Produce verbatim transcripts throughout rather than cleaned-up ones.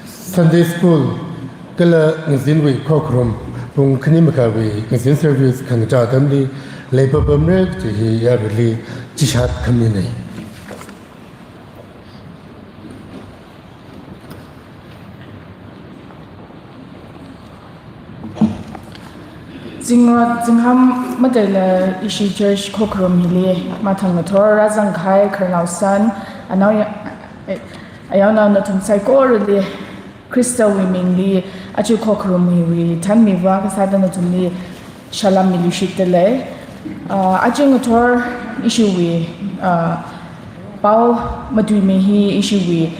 Sunday School kala ngazinwui khokharum pung khani makāwui ngazin service khangachā atamli leipapamra kaji hi yaruili chishat khaminei. Zingrot zingham mataila ishi church khokharum hili mathang ngathor rāzangkahai khararnaosan, anao ya-, eh, ayaonao nathum saikorali Khristawui mingli aja khokharum hiwui thanmiva kasāda nathumli salam miluishitdalei. Ah, aja ngathor ishiwui, ah, pao matuimi hi ishiwui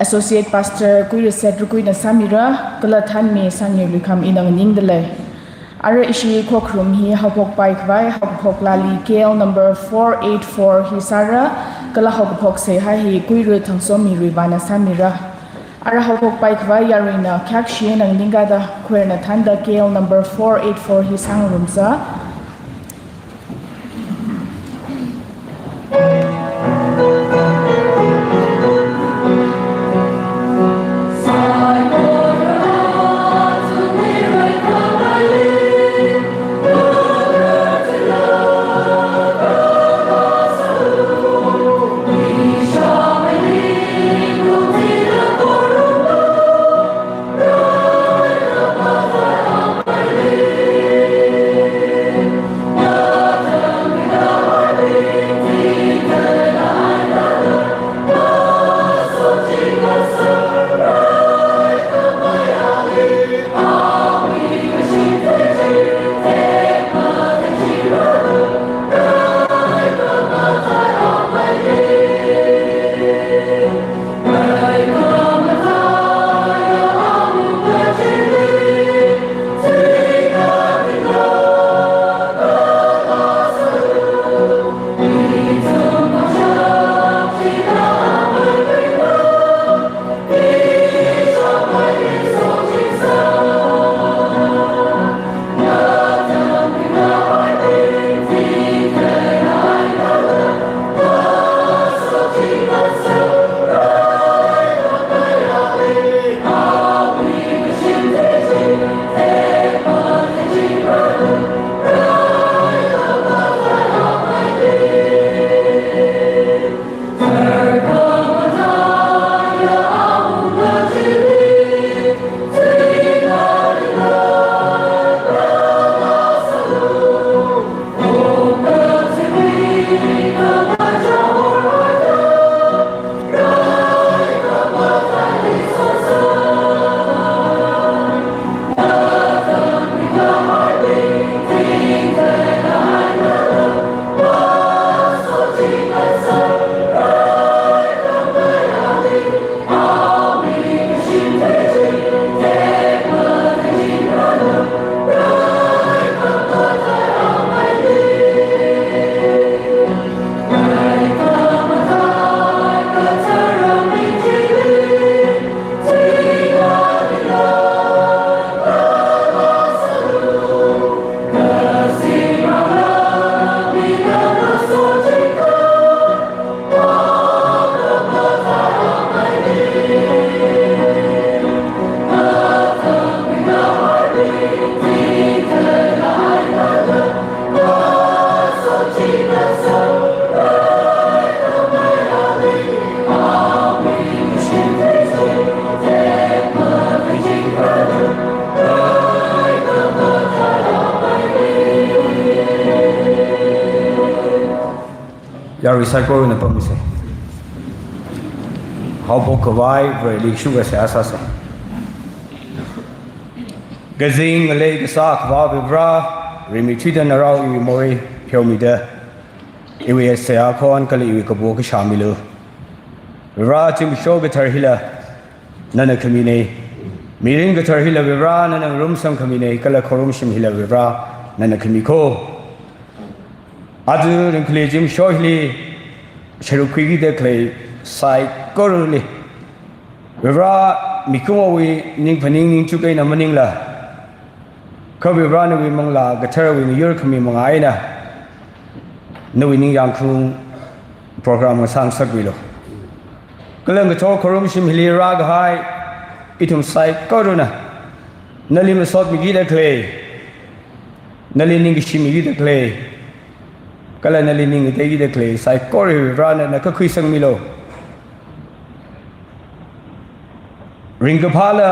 Associate Pastor Kuirasat Rukuina sāmira, kala thanmi Sangye Luikham ina nganingdalei. Ara ishi khokharum hi haophokpai khavai haokaphok laali K L number four eight four hi sāra, kala haokaphok seihā hi Kuira Thangsomi Ruivana sāmira. Ara haophokpai khavai yaruina khayākshi eina nganingkada choirna thānda K L number four eight four hi sāngarumsa. Yarui saikorana pamisa. Haophok khavai Vareli shukasā sāsa. Kazing ngalei kasā Akhava Vare, rimeithuida narao iwui morei pheomida, iwui seihā khon kala iwui kapo kashā milu. Vare, zimiksho kathar hila nana khaminei. Mirin kathar hila Vare nana ngarumsang khaminei, kala khorumshim hila Vare nana khami ko. Aja ringkhali zimiksho hili sharuk khuikida khalei saikorali Vare, mikumowui ningphaning ningchuk eina maningla, kha Vare nawui Manglā Katharawui ngayur khami manga eina nawui ningyāng khaung program ngasāngasakmilu. Kala ngathor khorumshim hili rākahai ithum saikorana nali masotmikida khalei, nali ningkashi mikida khalei, kala nali ning ngateikida khalei saikora hi Varena kakhuisangmilu. Ringkaphāla,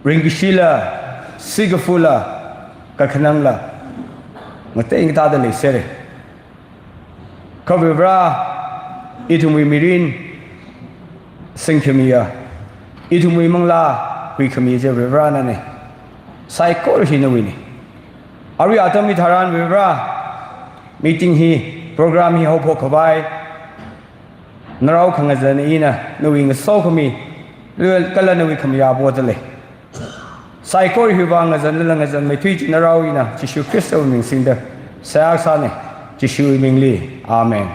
ringkashila, sikafula, kakhanangla, ngatei ngatāda leisera. Kha Vare, ithumwui mirin singkhamiya, ithumwui manglā huikhamiya chi Vare nana. Saikora hi nawuina. Arui atam hitharan Vare, meeting hi, program hi haophok khavai, ngarao khangazan eina nawui ngasokhami, kala nawui khamayā poda lei. Saikora hiwui vang ngazanlala ngazanmeithui chi narao eina Jishu Khristawui ming singda seihā sāna, Jishuwui mingli. Amen.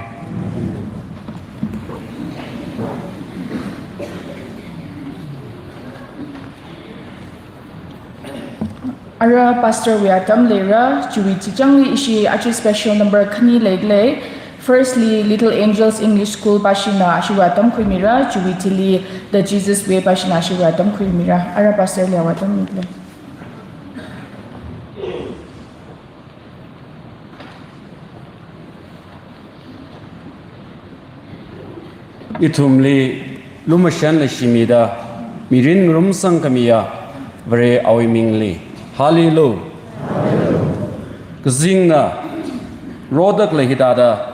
Ara pastor wui atam leira, chiwui chichangli ishi aja special number khani leikhala. Firstly, Little Angels English School pāshina ashiwui atam khuimira, chiwui thili The Jesus Way pāshina ashiwui atam khuimira. Ara pastor li awui atam mikhala. Ithumli lumashanla shimida, mirin ngarumsang khamiya Vare awui mingli. Hallelujah. Kazingna roda khalei hithāda,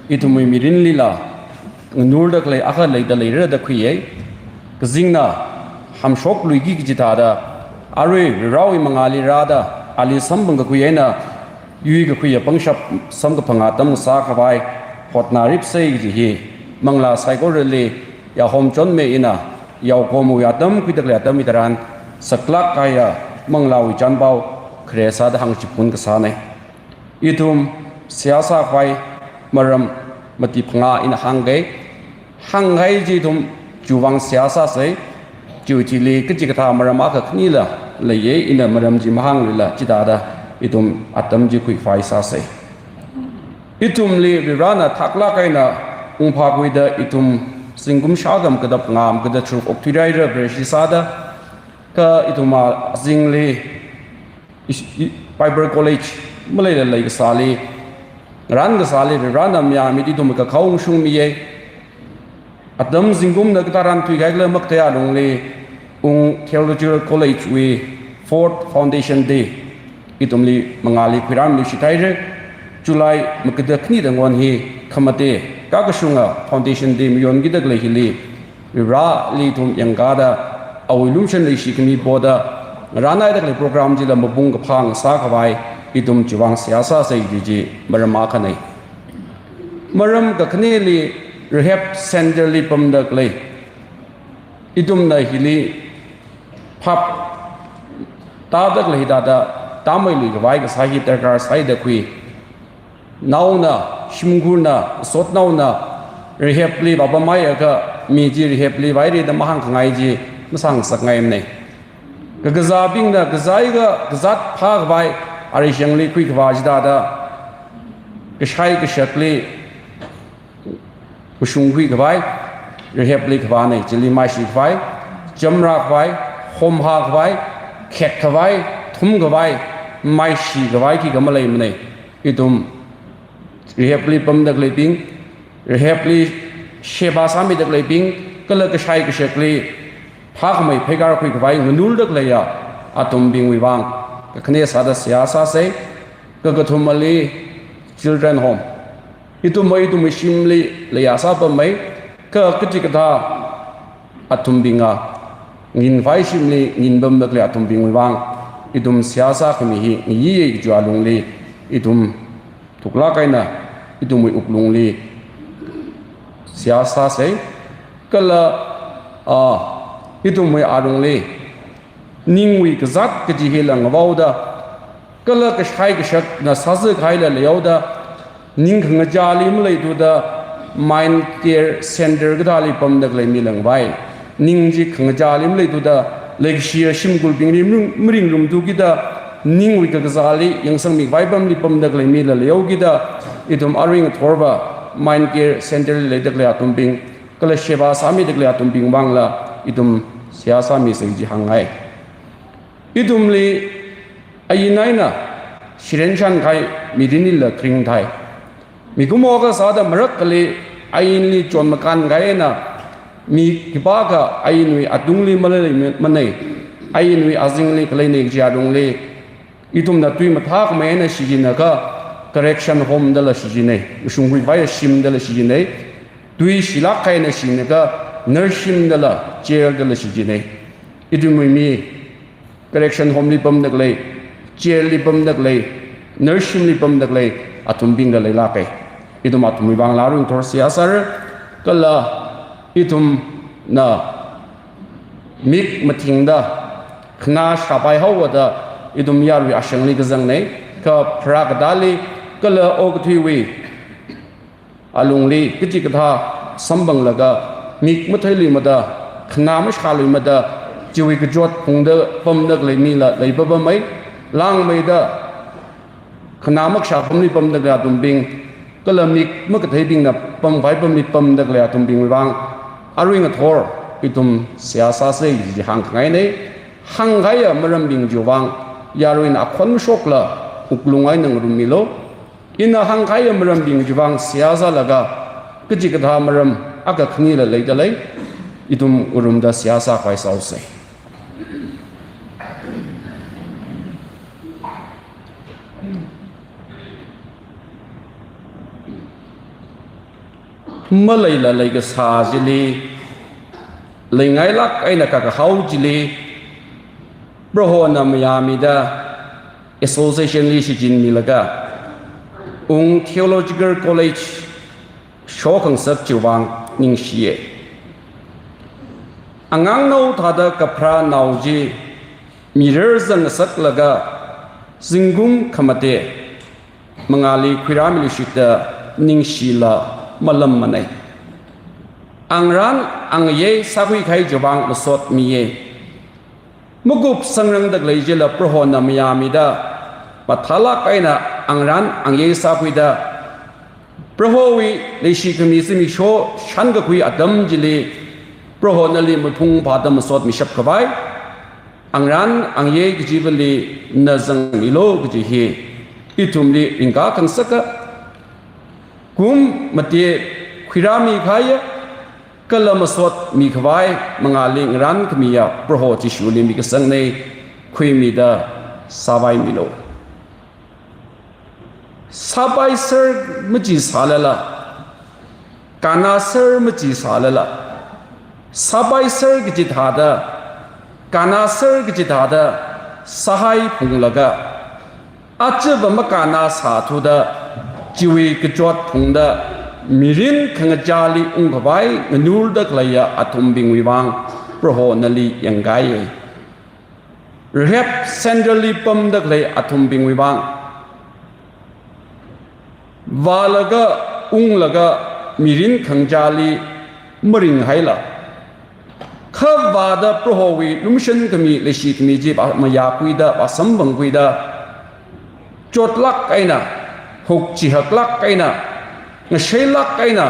ithumwui mirinlila nganurda khalei akha leida leira da khuiya. Kazingna hamshokluiki kaji thāda, arui Varewui mangāli rāda, ali samphang kakhui eina yuikakhuiya pangshap samkaphang atam sākhavai hotnaripsa kaji hi manglā saikorali yahom chonmi eina yaokomwui atam khuida khalei atam hitharan saklāk kahaiya manglāwui chānpao khare sāda hāngchiphun kasāna. Ithum seihā sākhavai maram mati phangā ina hāngga. Hānghai chi ithum chiwui vang seihā sāsa. Chiwui thili kachikathā maram akha khanila leiya, ina maram chi mahānglala chithāda ithum atam chi khuikhavai sāsa. Ithumli Varena thaklāk eina ungphākhuida ithum zingkum shākha makada phangā makada tharuk okthuihaira Vareshi sāda, kha ithum azingli ish-, i-, Bible College maleila leikasāli, rankasāli Varena mayāmida ithum kakhao ungshungmiya. Atam zingkumna katharan thuikahai kala makathei alungli Ung Theological College wui Fourth Foundation Day ithumli mangāli khuirāmlu shithaira. July makada khanida ngon hi khamate kakashunga Foundation Day mayonkida khalei hili Vareli ithum yangkāda, awui lumashan leishikhami poda, ngaranhaida khalei program chila mapung kaphā ngasākhavai ithum chiwui vang seihā sāsa kaji chi maram akhana. Maram kakhaneli Rehab Center li pamda khalei, ithumna hili phap tāda khalei hithāda tāmeiluikhavai kasā hi darkar sāi da khui. Naona, shimkhurna, sotnaona, rehab li vāpamhai akha, mi chi rehab li vāhaira da mahāngkhangai chi masāngasakngaimana. Kakazābingna kazāakha kazāt phākhavai, arishangli khuikhavā chithāda, kashai kashakli mashungkhuikhavai, rehab li khavāna, chili maishikhavai, chamrākhavai, homhākhavai, khekkhavai, thumkhavai, maishikhavai khikha maleimana. Ithum rehab li pamda khaleibing, rehab li sheba sāmida khaleibing, kala kashai kashakli phākhamei pheikar khuikhavai nganurda khaleiya athumbingwui vang kakhane sāda seihā sāsa. Kakathumali children home. Ithum mai ithum shimli leiya sāpamei, kha kachikathā athumbinga ngin vai shimli ngin pamda khalei athumbingwui vang ithum seihā sākhami hi ngayiya kajiwui alungli ithum thuklāk eina ithumwui wuklungli seihā sāsa. Kala, ah, ithumwui alungli ningwui kazāt kaji hila ngavaoda, kala kashai kashakna sāzakhaila leihaoda, ning khangachāli maleithuda, Mind Care Center kathāli pamda khalei mila ngavai. Ning chi khangachāli maleithuda, leikashiya shimkhurbingli maring-, maringrumthukida, ningwui kakazāli yangsangmikhavai pamli pamda khalei mila leihaokida, ithum arui ngathorva Mind Care Center li leida khalei athumbing kala sheba sāmida khalei atumbing vangla ithum seihā sāmisa chi hāngngai. Ithumli ain eina shiren shankahai mirinlila kharing thai. Mikumo akha sāda marakhali ainli chonmakān kahai eina mi khipākha ainwui atungli maleimanei, ainwui azingli khaleinei kaji alungli ithumna tui mathākhamei eina shichinakha correction home dala shichinei, mashungkhui khavai shim dala shichinei, tui shilāk eina shinakha narshim dala, jail dala shichinei. Ithumwui mi correction home li pamda khalei, jail li pamda khalei, narshim li pamda khalei atumbingla leilākei. Ithum athumwui vangla aruingathor seihā sāra, kala ithumna mik mathingda, khanā shāpai haowa da ithum yarui ashangli kazangnei, kha pharākatali, kala okathuiwui alungli kachikathā samphanglaga, mik matheiluimada, khanā mashāluimada, chiwui kachot phungda pamda khalei mila leipapamei, langmeida khanā makashā pamli pamda khalei atumbing, kala mik makatheibingna pamkhavai pamli pamda khalei atumbingwui vang aruingathor ithum seihā sāsa chi hāngkhangainei. Hāngkahaiya marambing chiwui vang yaruina akhon mashokla wuklung eina ngarummilu. Ina hāngkahaiya marambing chiwui vang seihā sālaga kachikathā maram akha khanila leidalei. Ithum ngarumda seihā sākhavai sāusei. Maleila leikasā chili, leingailāk eina kakahao chili, Prohona mayāmida association li shichinmilaga, Ung Theological College shokhangasak chiwui vang ningshiya. Angangnao thāda kapharānao chi mirar zangngasaklaga zingkum khamate mangāli khuirāmiluishita ningshila malammanei. Angran angayei sākhuikahai chiwui vang masotmiya. Makup sangrangda khalei chila Prohona mayāmida, mathālāk eina angran angayei sākhuida, Prohowui leishikhami zimiksho shankakhui atam chili Prohonali maphung phāda masotmishap khavai, angran angayei kachivali na zangmilu kaji hi ithumli ringkakhangasaka. Kum mate khuirāmikahaiya, kala masotmi khavai mangāli ngarankhamiya Proho Jishuli mikasangnei, khuimida sāvaimilu. Sāpaiser machi sālala, kannāser machi sālala, sāpaiser kaji thāda, kannāser kaji thāda sāhaiphunglaga, achava makannā sāthuda, chiwui kachot phungda, mirin khangachāli ungkhavai nganurda khaleiya athumbingwui vang Proho nali yangkaiya. Rape centre li pamda khalei athumbingwui vang, vālaga, unglaga, mirin khangachāli maringhaila, kha vāda Prohowui lumashankhami leishikhami chi vā mayākhuida, vāsamphangkhuida, chotlāk eina, hukchihaklāk eina, ngasheilāk eina,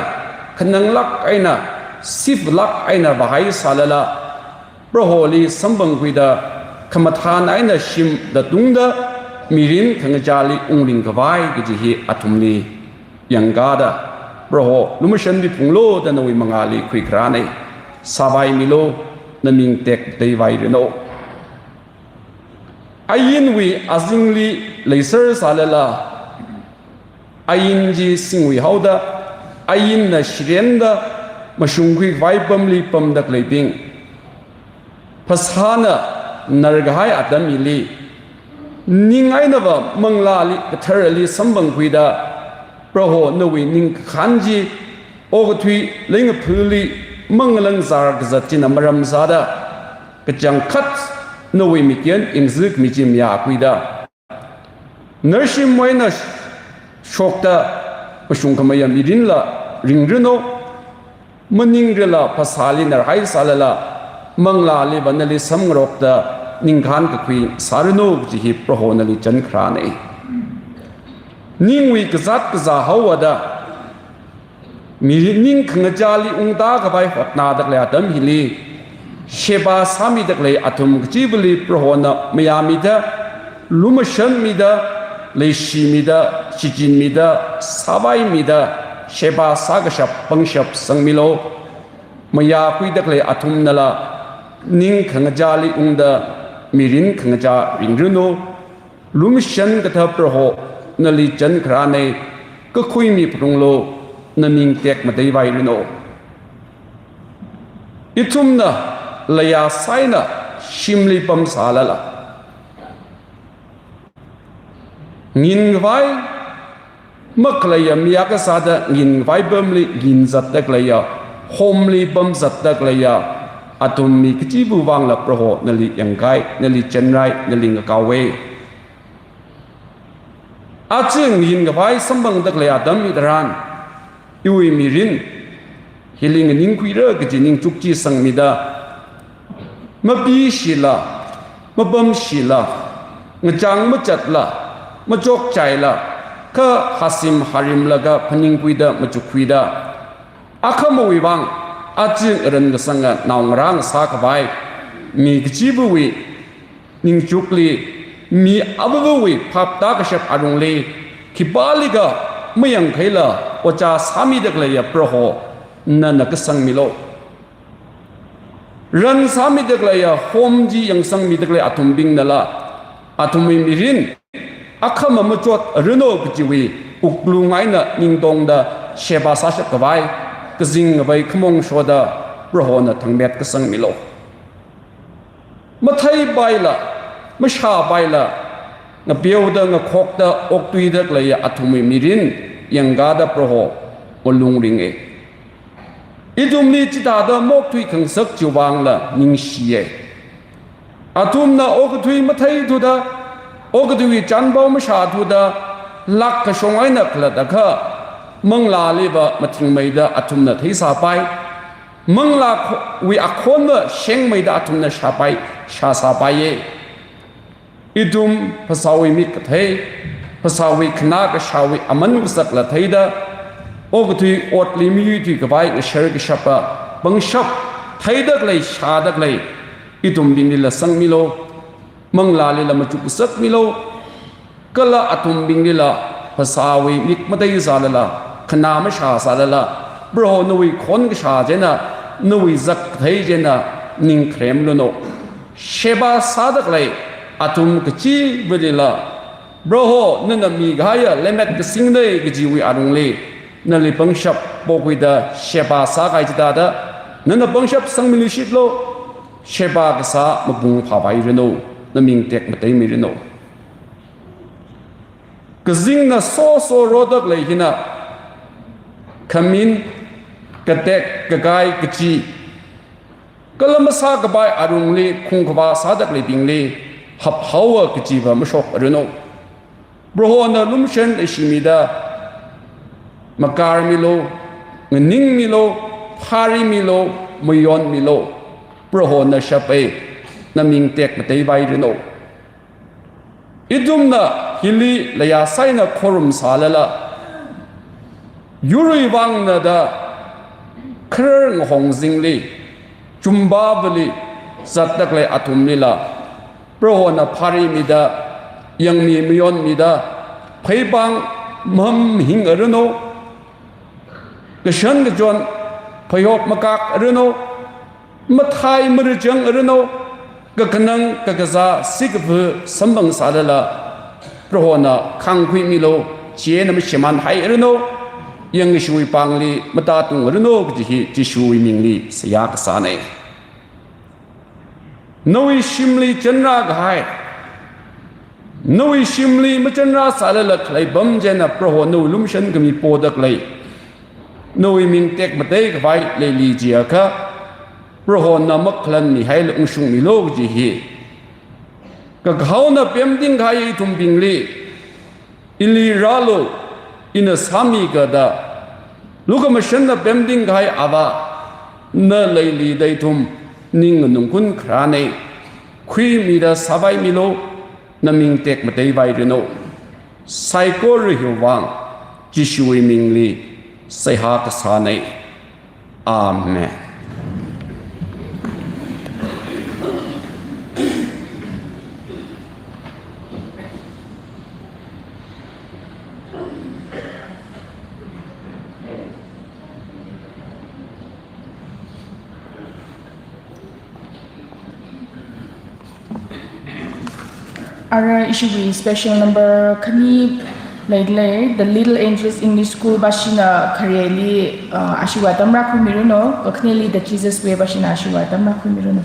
khananglāk eina, siflāk eina vāhai sālala, Proholi samphangkhuida, khamathān eina shimda tungda, mirin khangachāli ungringkhavai kaji hi athumli yangkāda, Proho lumashanmiphunglu da nawui mangāli khuikharānei. Sāvaimilu, naming tekmateivairanu. Ainwui azingli leiser sālala, ain chi singwui haoda, ainna shirenda, mashungkhui khavai pamli pamda khaleibing, phasāna narkahai atam hili, ning einava manglāli, katharali samphangkhuida, Proho nawui ningkakhān chi, okathui leingaphili manglāngzar kazat china maram sāda, kachangkhat nawui mikyan ingzikmi chi mayākhuida, narshimwui eina shokta mashungkhameiya mirinla ringranu, maningrila phasāli narhai sālala, manglāliva nali samngarokta ningkhān kakhui sāranu kaji hi Proho nali chankharānei. Ningwui kazāt kazā haowada, Mirin ning khangachāli ungda khavai hotnada khalei atam hili, sheba sāmida khalei athum kachivali Prohona mayāmida, lumashanmida, leishimida, shichinmida, sāvaimida, sheba sākashap pangshap sangmilu. Mayākhuida khalei athumnala ning khangachāli ungda mirin khangachā ringranu. Lumashan kathā Proho nali chānkharāna, kakhui mi phalunglu, naming tekmateivairanu. Ithumna laya saina shimli pamsālala, ngin khavai makhaleiya mi akha sāda ngin khavai pamli ngin zatda khaleiya, homli pam zatda khaleiya athum mi kachiva vangla Proho nali yangkahai, nali chānrai, nali ngakaowa. Aja ngin khavai samphangda khalei atam hitharan, iwui mirin hili nganingkhuira kaji ningchuk chi sangmida, mapishila, mapamshila, ngachang machatla, machokchaila, kha hasim harimlaga phaningkhuida, machukkhuida, akhamawui vang aja ngaran kasanga naongarā ngasā khavai mi kachivawui ningchukli, mi avavawui phapta kashap arungli, khipālikha mayangkhaila ocha sāmida khaleiya Proho nana kasangmilu. Ran sāmida khaleiya hom chi yangsangmida khalei athumbingnala athumwui mirin akhama machot ranu kajiwui wuklung eina ningtongda sheba sāshap khavai, kazing khavai khamong shoda Prohona thangmet kasangmilu. Matheipaila, mashāpaila, ngapeoda ngakhokta okathuida khaleiya athumwui mirin yangkāda Proho malung ringa. Ithumli chithāda maokthui khangasak chiwui vangla ningshiya. Athumna okathui matheithuda, okathuiwui chānpao mashāthuda, lak kashong eina khalatakha, manglāliva mathingmeida athumna theisāpai. Manglāwui akhonva shengmeida athumna shāpai, shāsāpaiya. Ithum phasāwui mik kathei, phasāwui khanā kashāwui aman ngasakla theida, okathui otli mayuithui khavai ngashar kashapa pangshap theida khalei, shāda khalei ithumbinglila sangmilu, manglālila machuk ngasakmilu, kala athumbinglila phasāwui mik matheisālala, khanā mashāsālala, Proho nawui khon kashā china, nawui zak kathei china ningkharemlunu. Sheba sāda khalei athum kachivalila, Proho nana mikahaiya lemmet kasingna kajiwui arungli, nali pangshap pokhuida sheba sākahai chithāda nana pangshap sangmiluishitlu. Sheba kasā mapung phāpairanu, naming tekmateimiranu. Kazingna soso roda khalei hina, khamin, katek, kakai, kachi, kala masākapai arungli khungkhavā sāda khaleibingli haphaowa kajiva mashokranu. Prohona lumashan leishimida, makarmilu, nganingmilu, pharimilu, mayonmilu. Prohona shapa, naming tekmateivairanu. Ithumna hili laya saina khorum sālala, yurwui vangna da kharar ngahong zingli, chumbavali zatda khalei athumlila, Prohona pharimida, yangmi mayonmida, pheipāng maham hingranu, kashan kachon phayok makakranu, mathai marachangranu, kakhanang kakazā sikapu samphang sālala, Prohona khangkhuimilu, chieina mashimānhairanu, yangkashiwui pāngli matātungranu kaji hi Jishuwui mingli seihā kasāna. Nawui shimli chanrā kahai, nawui shimli machanrā sālala khalei pam china Proho nawui lumashan khami poda khalei, nawui ming tekmatei khavai leili jiakha, Prohona makhalan mihailu ungshungmilu kaji hi. Kakahaona pemting kahai ithumbingli, ili rālu, ina sāmiga da, lukhamashanna pemting kahai Avā, na leilida ithum ning nganungkhunkharāna, khuimida sāpaimilu, naming tekmateivairanu. Saikora hiwui vang, Jishuwui mingli seihā kasāna. Amen. Ara ishiwui special number khani leilei, The Little Angels English School bashina khareli, uh, ashee atam rākhuimiranu, kakhaneli The Jesus Way bashina ashee atam rākhuimiranu.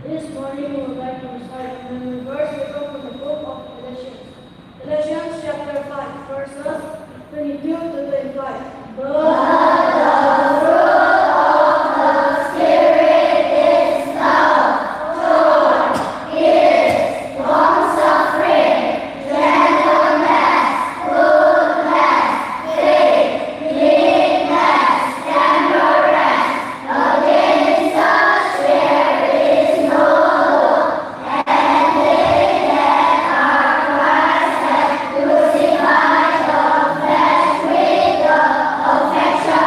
This morning we would like to recite a memory verse taken from the book of Galatians. Galatians chapter five, verses twenty-two to twenty-five. But the fruit of the Spirit is love, joy, peace, long-suffering, gentleness, goodness, faith, meekness, temperance. Against such there is no law. And they that are Christ have crucified the flesh with the affection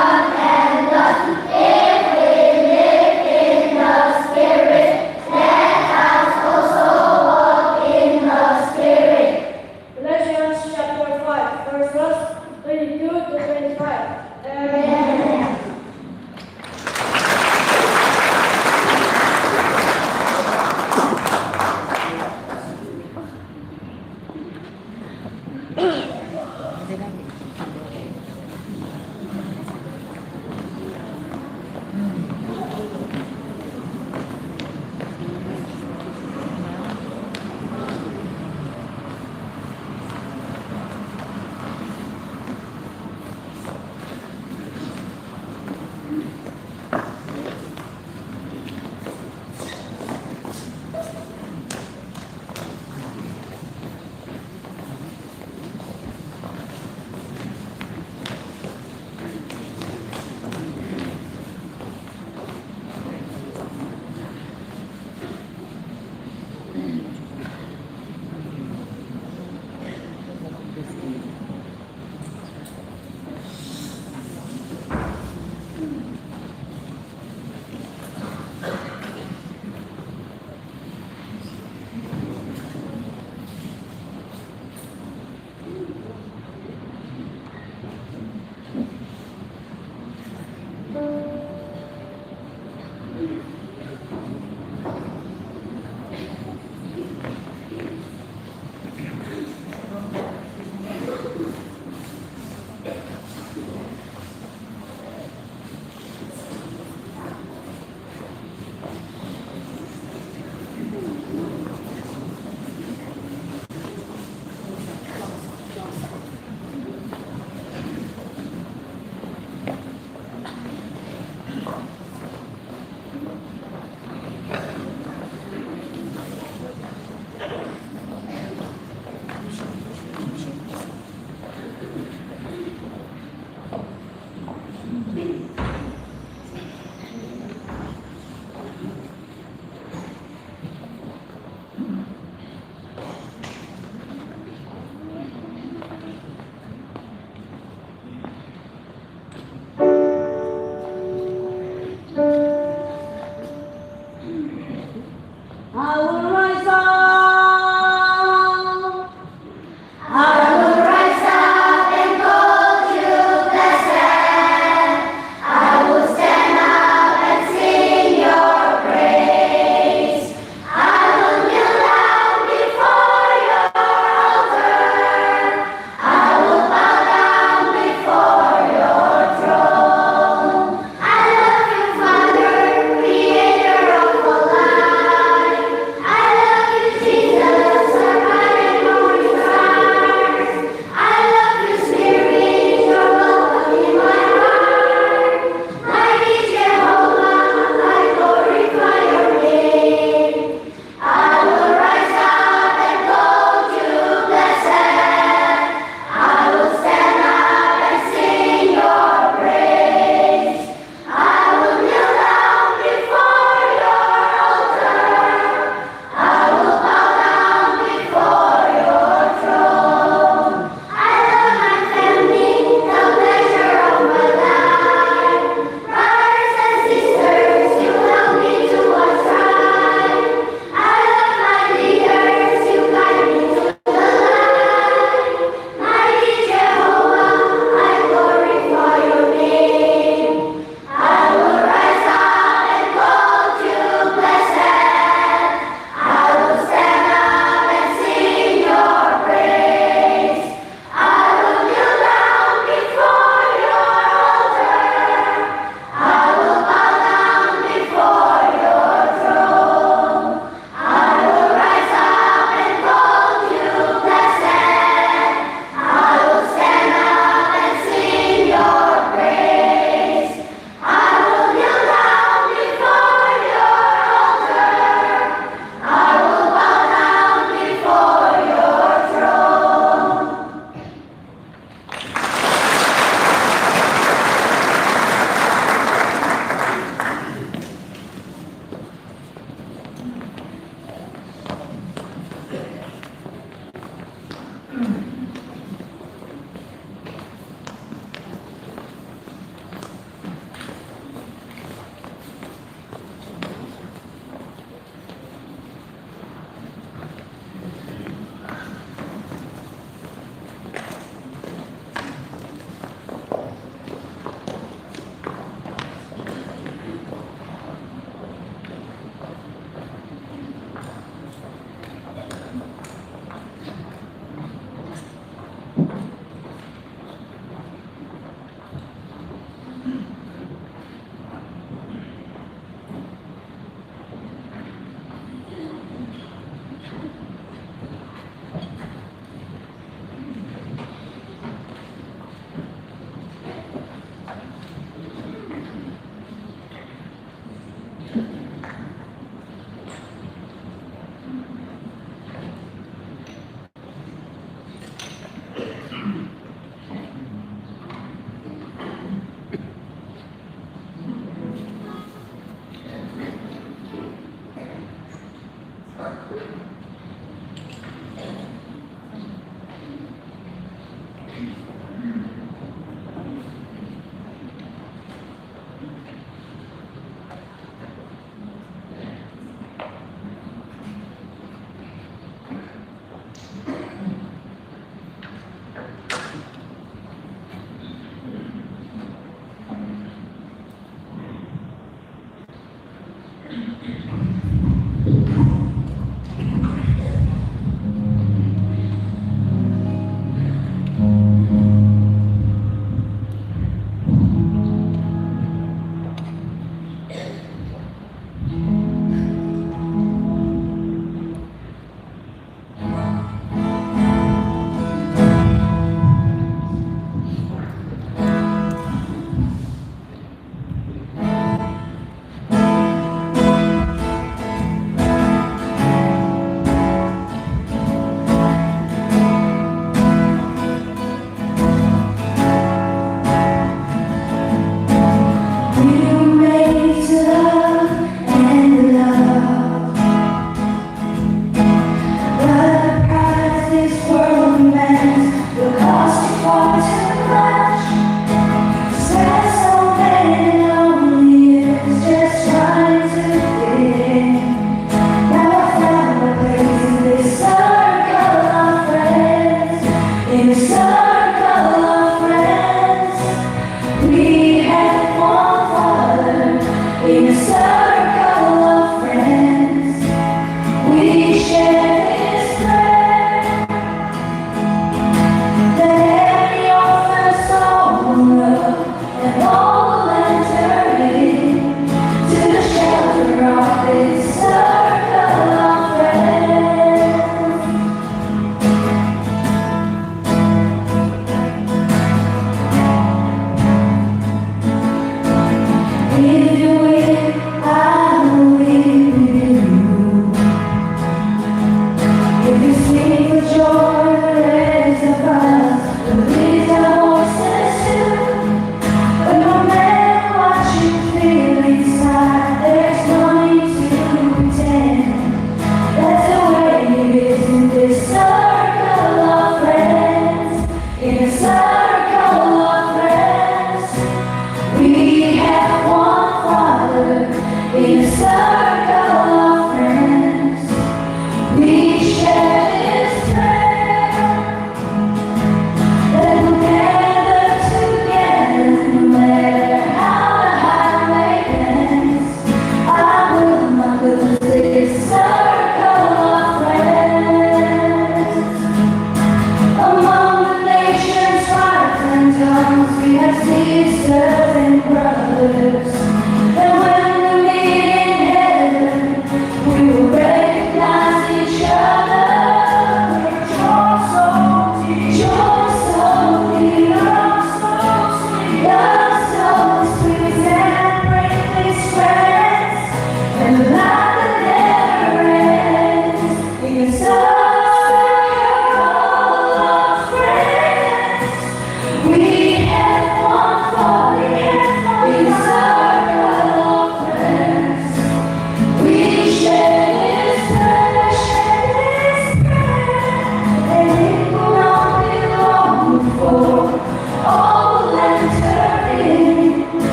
I will rise up. I will rise up and call you blessed. I will stand up and sing your praise. I will kneel down before your altar. I will bow down before your throne. I love you, Father, creator of all life. I love you, Jesus, our God and our Redeemer. I love you, Spirit, you're welcome in my heart. Mighty Jehovah, I glorify your name. I will rise up and call you blessed. I will stand up and sing your praise. I will kneel down before your altar. I will bow down before your throne. I love my family, the pleasure of my life. Brothers and sisters, you help me to strive. I love my leaders, you guide me to the light. Mighty Jehovah, I glorify your name. I will rise up and call you blessed. I will stand up and sing your praise. I will kneel down before your altar. I will bow down before your throne. I will rise up and call you blessed. I will stand up and sing your praise. I will kneel down before your altar. I will bow down before your throne.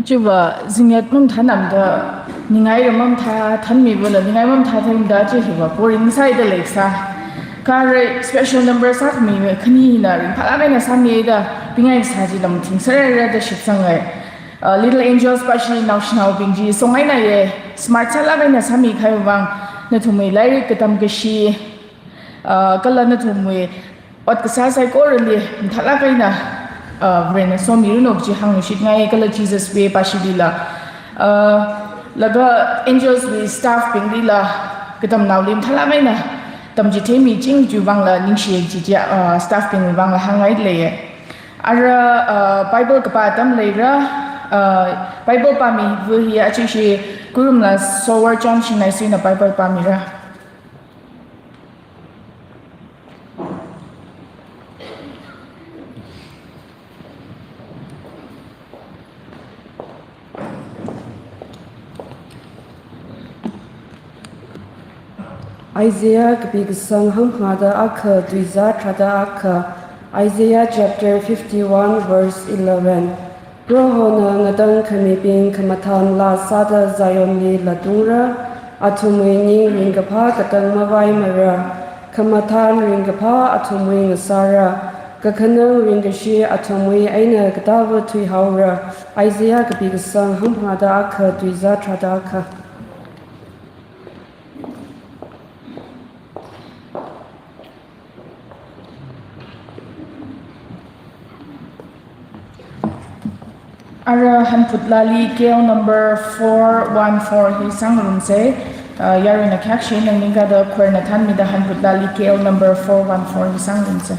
Chiva zingyat mamathānamda, ningai mamathā thanmivala, ningai mamathā thanmida chi hiva boring sāhaida leisā. Kha arui special number sākhami khani hina ringphālāk eina sāmida, pingai sā chi lam thingserra da shitsanga. Uh, Little Angels pa chi naoshinaobing chi songai eina ye, smart sālāk eina sāmi kahai vang, nathumwui lairik katam kashi, uh, kala nathumwui ot kasā saikorali mathālāk eina, uh, Varena somiranu kaji hāngluishitngai, kala Jesus Way pa chilila, uh, laga Angels wui staff binglila, katamnaoli mathālāk eina tamchitheimiching chiwui vangla ningshi kaji chi, uh, staff bingwui vangla hāngngaida leiya. Ara, uh, Bible kapā atam leira, uh, Bible pāmiva hi aja chi kurumla Sower John Shinnaisuina Bible pāmira. Isaiah kapi kasang hangphangāda akha, tuizā tharāda akha. Isaiah chapter fifty-one, verse eleven. Prohona ngatangkhamibing khamathān laa sāda Zionli latungra, athumwui ning ringkaphā katang mavaimara, khamathān ringkaphā athumwui ngasāra, kakhanang ringkashi athumwui eina katāva thuihaora. Isaiah kapi kasang hangphangāda akha, tuizā tharāda akha. Ara Hanphut Laali K L number four one four hi sāngarumsa, uh, yaruina khayākshi eina nganingkada khorna thanmida Hanphut Laali K L number four one four hi sāngarumsa.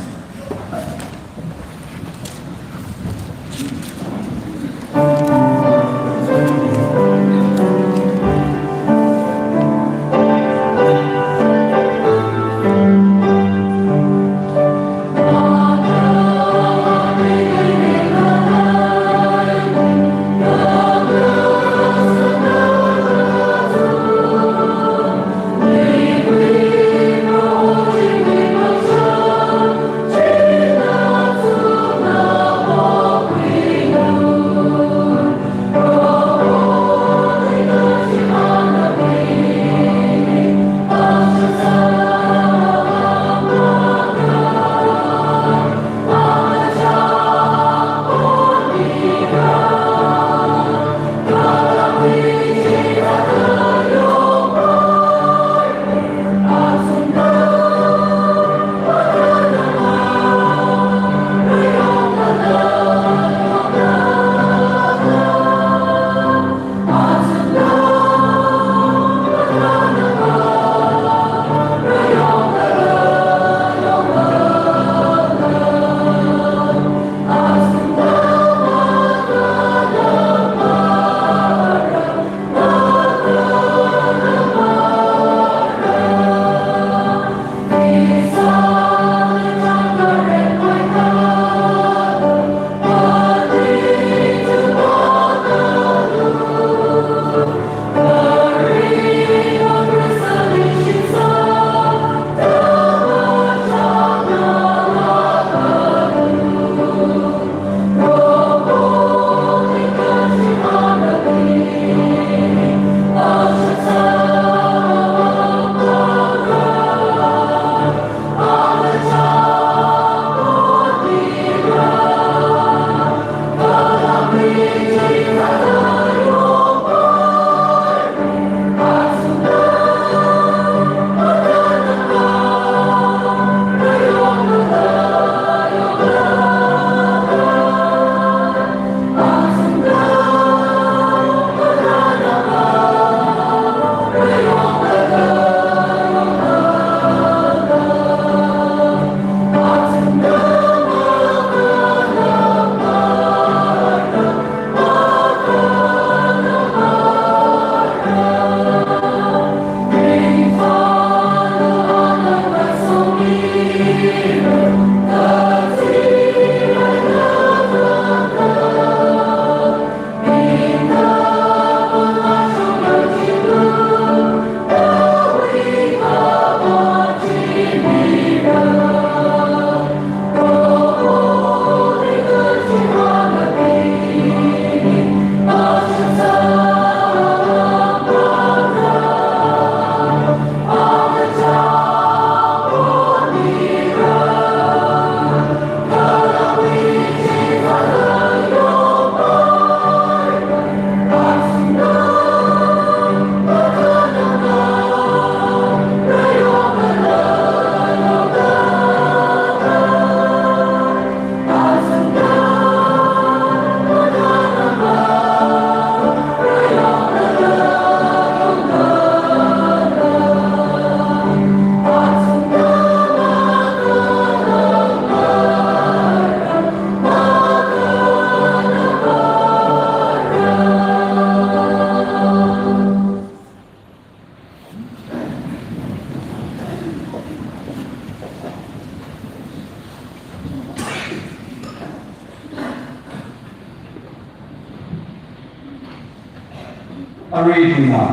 Arui ithumna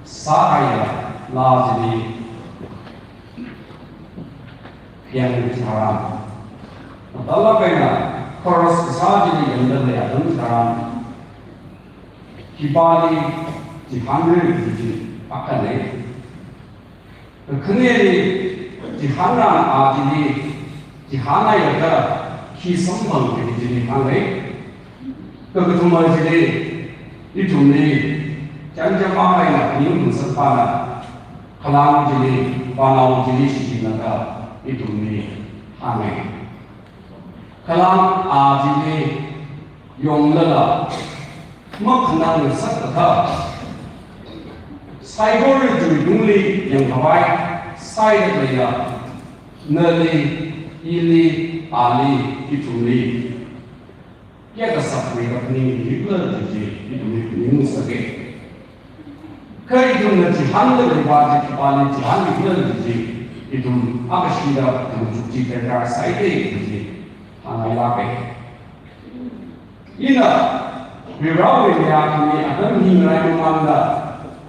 sākahai laa chili yang chitharan, mathālāk eina chorus kasā chili yangda lei atam chitharan, khipāli chihānra kaji chi akha lei. Kakhaneli chihānran a chili, chihānhailaga khi samphang kaji chili hānglei. Kakathuma chili, ithumli chānjam akha eina phaning ngasakpana, khalang chili, vānao chili shichinlaga ithumli hānglei. Khalang a chili yonglala makhanang ngasakakha, saikora tui tungli yangkhavai sāda khaleiya, nali, ili, ali, ithumli kayākha sakmeida phaningkhala kaji chi ithumli phaning ngasaka. Kha ithumna chihānda leiva chi khipāli chihānmikhala kaji chi ithum akashida ithum chukchi darkar sāi kaji chi hāngngailāka. Ina, Varivarāwui mayākhami atam hi ngarai mamanda,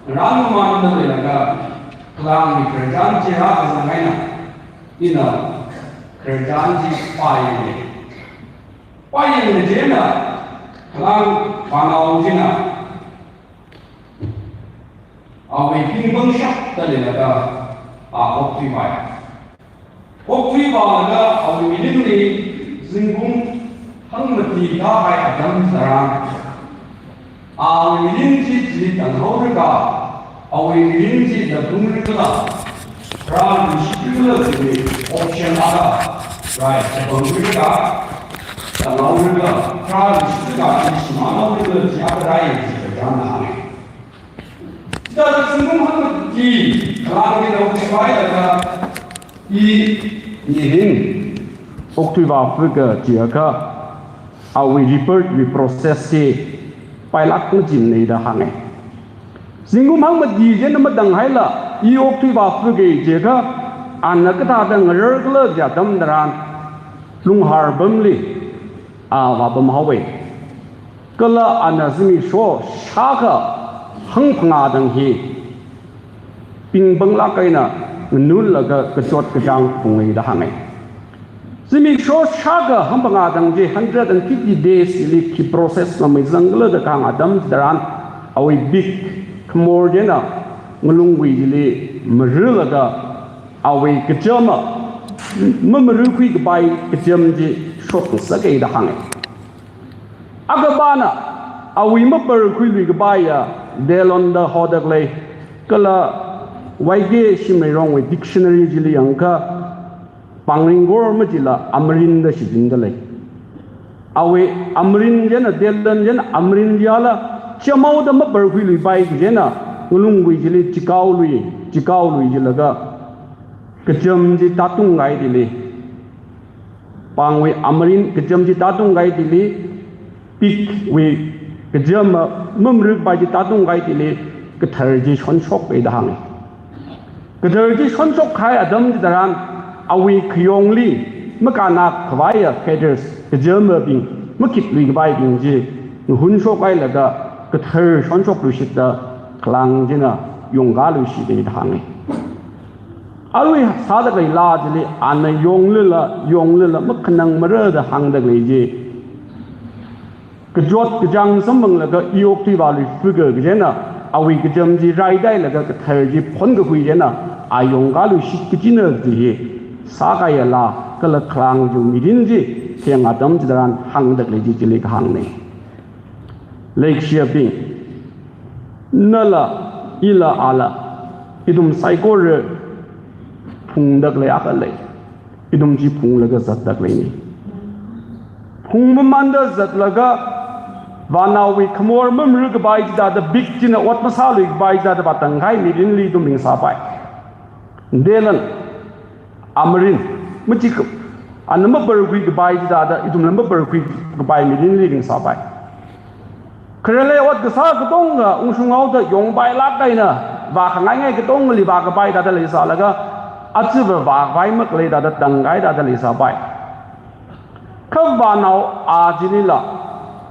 ngarai mamanda leilaga, khalangwui khararchan chi rākazang eina, ina khararchan chi pāyanga. Pāyangda chieina, khalang vānao china awui pingpang shapda leilaga, a okthui vāya. Okthui vālaga awui mirinli zingkum hangmati kahai atam tharan, awui mirin chi chili tanghaolaga, awui mirin chi latung rikla, rāluishit rikla chili option akha rai, chabang rikla, tanghaolaga, rāluishit rikla chili shimānhaolaga chi akha rai chi kachāngna hānga. Chithāda zingkum hangmati khalangli okthui vālaga, i mirin okthui vāphuka jiakha, awui rebirth wui process chi pailāk machimana da hānga. Zingkum hangmati chieina matanghaila, i okthui vāphuka jiakha, ana kathāda ngararkhala kaji atam tharan, lunghar pamli a vāpamhaowa. Kala ana zimiksho shākha hangphangā tang hi pingpanglāk eina nganunlaga kachot kachāng phunga da hānga. Zimiksho shākha hangphangā tang chi hundred and fifty days li khi process mamei zangkhala da kahāng atam tharan, awui pik khamor chieina ngalungwui chili marilaga, awui kachama, mamarakhui kapai kacham chi shokngasaka da hānga. Akhapana, awui maparkhuilui kapaiya, Delon da hoda khalei, kala Y K Shimreirongwui dictionary chili yangakha, pāng ringkor machila amarin da shichinda lei. Awui amarin chieina, Delon chieina amarin yala, chamaoda maparkhuilui pai chieina, ngalungwui chili chikaolui, chikaolui jilaga, kacham chi tātung kahai thili, pāngwui amarin kacham chi tātung kahai thili, pikwui kachama mamarakpai chi tātung kahai thili, kathar chi shonshoka da hānga. Kathar chi shonshok kahai atam tharan, awui khayongli makānna khavaiya feathers, kachamabing, makhitlui kapaibing chi ngahunshok hailaga, kathar shonshokluishitda khalang china yongkaluishita da hānga. Arui sāda khalei laa chili ana yonglala, yonglala makhanangmara da hāngda khalei chi, kachot kachāng samphanglaga i okthui vāluiphuka chieina, awui kacham chi raidailaga kathar chi phonkakhui chieina, a yongkaluishit kachina kaji hi, sākahaiya laa kala khalang chiwui mirin chi theng atam chitharan hāngda khalei chi chili kahāngna. Leikashiyabing, nala, ila, ala, ithum saikora phungda khalei akha lei. Ithum chi phunglaga zatda khaleina. Phungmamanda zatlaga, vānaowui khamor mamarak kapai chithāda, pik china ot masālui kapai chithāda vātang kahai mirinli ithum ringsāpai. Delon, amarin, machik, ana maparkhui kapai chithāda, ithumla maparkhui kapai mirinli ringsāpai. Khareli ot kasā katonga ungshunghaoda yongpailāk eina, vākhangaingai katongali vākapai thāda leisālaga, achiva vāpai makhalei thāda tangkahai thāda leisāpai. Kha vānao a chilila,